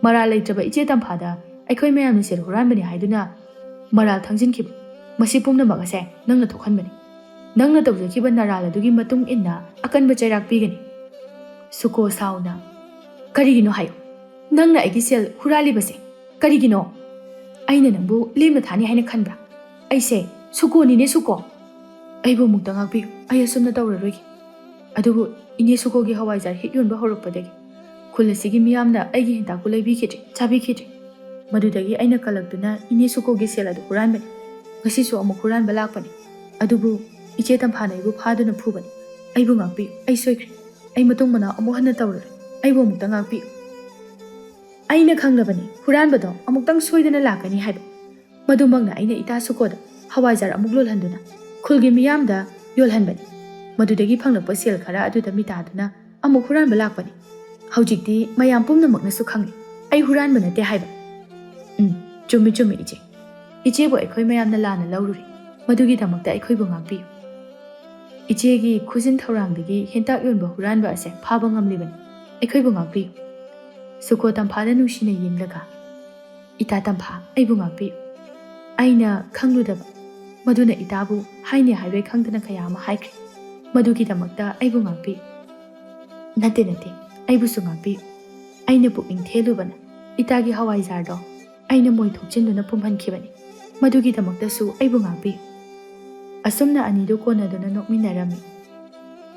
ꯃꯔꯥꯜ ꯂꯩꯇ꯭ꯔꯕ ꯏꯆꯦ ꯇꯝꯐꯥꯗ ꯑꯩꯈꯣꯏ ꯃꯌꯥꯝꯅ ꯁꯦꯜ ꯍꯨꯔꯥꯟꯕꯅꯤ ꯍꯥꯏꯗꯨꯅ ꯃꯔꯥꯜ ꯊꯥꯡꯖꯤꯟꯈꯤꯕ꯫ ꯃꯁꯤ ꯄꯨꯝꯅꯃꯛ ꯑꯁꯦ ꯅꯪꯅ ꯊꯣꯛꯍꯟꯕꯅꯤ꯫ ꯅꯪꯅ ꯇꯧꯖꯈꯤꯕ ꯅꯔꯥꯜ ꯑꯗꯨꯒꯤ ꯃꯇꯨꯡ ꯏꯟꯅ ꯑꯀꯟꯕ ꯆꯩꯔꯥꯛ ꯄꯤꯒꯅꯤ꯫" ꯁꯨꯀꯣ ꯁꯥꯎꯅ, "ꯀꯔꯤꯒꯤꯅꯣ ꯍꯥꯏꯌꯨ? ꯅꯪꯅ ꯑꯩꯒꯤ ꯁꯦꯜ ꯍꯨꯔꯥꯜꯂꯤꯕꯁꯦ ꯀꯔꯤꯒꯤꯅꯣ? ꯑꯩꯅ ꯅꯪꯕꯨ ꯂꯦꯝꯅ ꯊꯥꯅꯤ ꯍꯥꯏꯅ ꯈꯟꯕ꯭ꯔꯥ? ꯑꯩꯁꯦ ꯁꯨꯀꯣꯅꯤꯅꯦ, ꯁꯨꯀꯣ꯫ ꯑꯩꯕꯨ ꯑꯃꯨꯛꯇ ꯉꯥꯛꯄꯤꯌꯨ꯫ ꯑꯩ ꯑꯁꯨꯝꯅ ꯇꯧꯔꯔꯣꯏꯒꯦ꯫" ꯑꯗꯨꯕꯨ ꯏꯅꯦ ꯁꯨꯀꯣꯒꯤ ꯍꯋꯥꯏꯖꯥꯔ ꯍꯤꯠ ꯌꯣꯟꯕ ꯍꯧꯔꯛꯄꯗꯒꯤ ꯈꯨꯜ ꯑꯁꯤꯒꯤ ꯃꯤꯌꯥꯝꯅ ꯑꯩꯒꯤ ꯍꯦꯟꯇꯥꯛꯄꯨ ꯂꯩꯕꯤꯈꯤꯗ꯭ꯔꯦ, ꯆꯥꯕꯤꯈꯤꯗ꯭ꯔꯦ꯫ ꯃꯗꯨꯗꯒꯤ ꯑꯩꯅ ꯀꯜꯂꯛꯇꯨꯅ ꯏꯅꯦ ꯁꯨꯀꯣꯒꯤ ꯁꯦꯜ ꯑꯗꯨ ꯍꯨꯔꯥꯟꯕꯅꯤ꯫ ꯉꯁꯤꯁꯨ ꯑꯃꯨꯛ ꯍꯨꯔꯥꯟꯕ ꯂꯥꯛꯄꯅꯤ꯫ ꯑꯗꯨꯕꯨ ꯏꯆꯦ ꯇꯝꯐꯥꯅ ꯑꯩꯕꯨ ꯐꯥꯗꯨꯅ ꯐꯨꯕꯅꯤ꯫ "ꯑꯩꯕꯨ ꯉꯥꯛꯄꯤꯌꯨ, ꯑꯩ ꯁꯣꯏꯈ꯭ꯔꯦ꯫ ꯑꯩ ꯃꯇꯨꯡ ꯃꯅꯥꯎ ꯑꯃꯨꯛ ꯍꯟꯅ ꯇꯧꯔꯔꯣꯏ꯫ ꯑꯩꯕꯨ ꯑꯃꯨꯛꯇ ꯉꯥꯛꯄꯤꯌꯨ"꯫ ꯑꯩꯅ ꯈꯪꯂꯕꯅꯤ, ꯍꯨꯔꯥꯟꯕꯗꯣ ꯑꯃꯨꯛꯇꯪ ꯁꯣꯏꯗꯅ ꯂꯥꯛꯀꯅꯤ ꯍꯥꯏꯕ꯫ ꯃꯗꯨꯃꯛꯅ ꯑꯩꯅ ꯏꯇꯥ ꯁꯨꯀꯣꯗ ꯍꯋꯥꯏꯖꯥꯔ ꯑꯃꯨꯛ ꯂꯣꯜꯍꯟꯗꯨꯅ ꯈꯨꯜꯒꯤ ꯃꯤꯌꯥꯝꯗ ꯌꯣꯜꯍꯟꯕꯅꯤ꯫ ꯃꯗꯨꯗꯒꯤ ꯐꯪꯂꯛꯄ ꯁꯦꯜ ꯈꯔ ꯑꯗꯨꯗ ꯃꯤꯇꯥꯗꯨꯅ ꯑꯃꯨꯛ ꯍꯨꯔꯥꯟꯕ ꯂꯥꯛꯄꯅꯤ꯫ ꯍꯧꯖꯤꯛꯇꯤ ꯃꯌꯥꯝ ꯄꯨꯝꯅꯃꯛꯅꯁꯨ ꯈꯪꯂꯦ, ꯑꯩ ꯍꯨꯔꯥꯟꯕ ꯅꯠꯇꯦ ꯍꯥꯏꯕ꯫ ꯎꯝ, ꯆꯨꯝꯃꯤ, ꯆꯨꯝꯃꯤ, ꯏꯆꯦ꯫ ꯏꯆꯦꯕꯨ ꯑꯩꯈꯣꯏ ꯃꯌꯥꯝꯅ ꯂꯥꯟꯅ ꯂꯧꯔꯨꯔꯦ꯫ ꯃꯗꯨꯒꯤꯗꯃꯛꯇ ꯑꯩꯈꯣꯏꯕꯨ ꯉꯥꯛꯄꯤꯌꯨ꯫ ꯏꯆꯦꯒꯤ ꯈꯨꯖꯤꯟ ꯊꯧꯔꯥꯡꯗꯒꯤ ꯍꯦꯟꯇꯥꯛ ꯌꯣꯟꯕ ꯍꯨꯔꯥꯟꯕ ꯑꯁꯦ ꯐꯥꯕ ꯉꯝꯂꯤꯕꯅꯤ꯫ ꯑꯩꯈꯣꯏꯕꯨ ꯉꯥꯛꯄꯤꯌꯨ꯫ ꯁꯨꯀꯣ ꯇꯝꯐꯥꯗ ꯅꯨꯡꯁꯤꯅ ꯌꯦꯡꯂꯒ, "ꯏꯇꯥ ꯇꯝꯐꯥ, ꯑꯩꯕꯨ ꯉꯥꯛꯄꯤꯌꯨ꯫ ꯑꯩꯅ ꯈꯪꯂꯨꯗꯕ, ꯃꯗꯨꯅ ꯏꯇꯥꯕꯨ ꯍꯥꯏꯅꯤ ꯍꯥꯏꯔꯣꯏ ꯈꯪꯗꯅ ꯀꯌꯥ ꯑꯃ ꯍꯥꯏꯈ꯭ꯔꯦ꯫ ꯃꯗꯨꯒꯤꯗꯃꯛꯇ ꯑꯩꯕꯨ ꯉꯥꯛꯄꯤꯌꯨ"꯫ "ꯅꯠꯇꯦ, ꯅꯠꯇꯦ, ꯑꯩꯕꯨꯁꯨ ꯉꯥꯛꯄꯤꯌꯨ꯫ ꯑꯩꯅ ꯄꯨꯛꯅꯤꯡ ꯊꯦꯜꯂꯨꯕꯅ ꯏꯇꯥꯒꯤ ꯍꯋꯥꯏꯖꯥꯔꯗꯣ ꯑꯩꯅ ꯃꯣꯏ ꯊꯣꯛꯆꯤꯟꯗꯨꯅ ꯄꯨꯝꯍꯟꯈꯤꯕꯅꯤ꯫ ꯃꯗꯨꯒꯤꯗꯃꯛꯇꯁꯨ ꯑꯩꯕꯨ ꯉꯥꯛꯄꯤꯌꯨ"꯫ ꯑꯁꯨꯝꯅ ꯑꯅꯤꯗꯨ ꯀꯣꯟꯅꯗꯨꯅ ꯅꯣꯛꯃꯤꯟꯅꯔꯝꯃꯤ꯫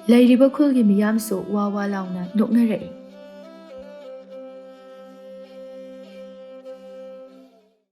ꯂꯩꯔꯤꯕ ꯈꯨꯜꯒꯤ ꯃꯤꯌꯥꯝꯁꯨ ꯋꯥ ꯋꯥ ꯂꯥꯎꯅ ꯅꯣꯛꯅꯔꯛꯏ꯫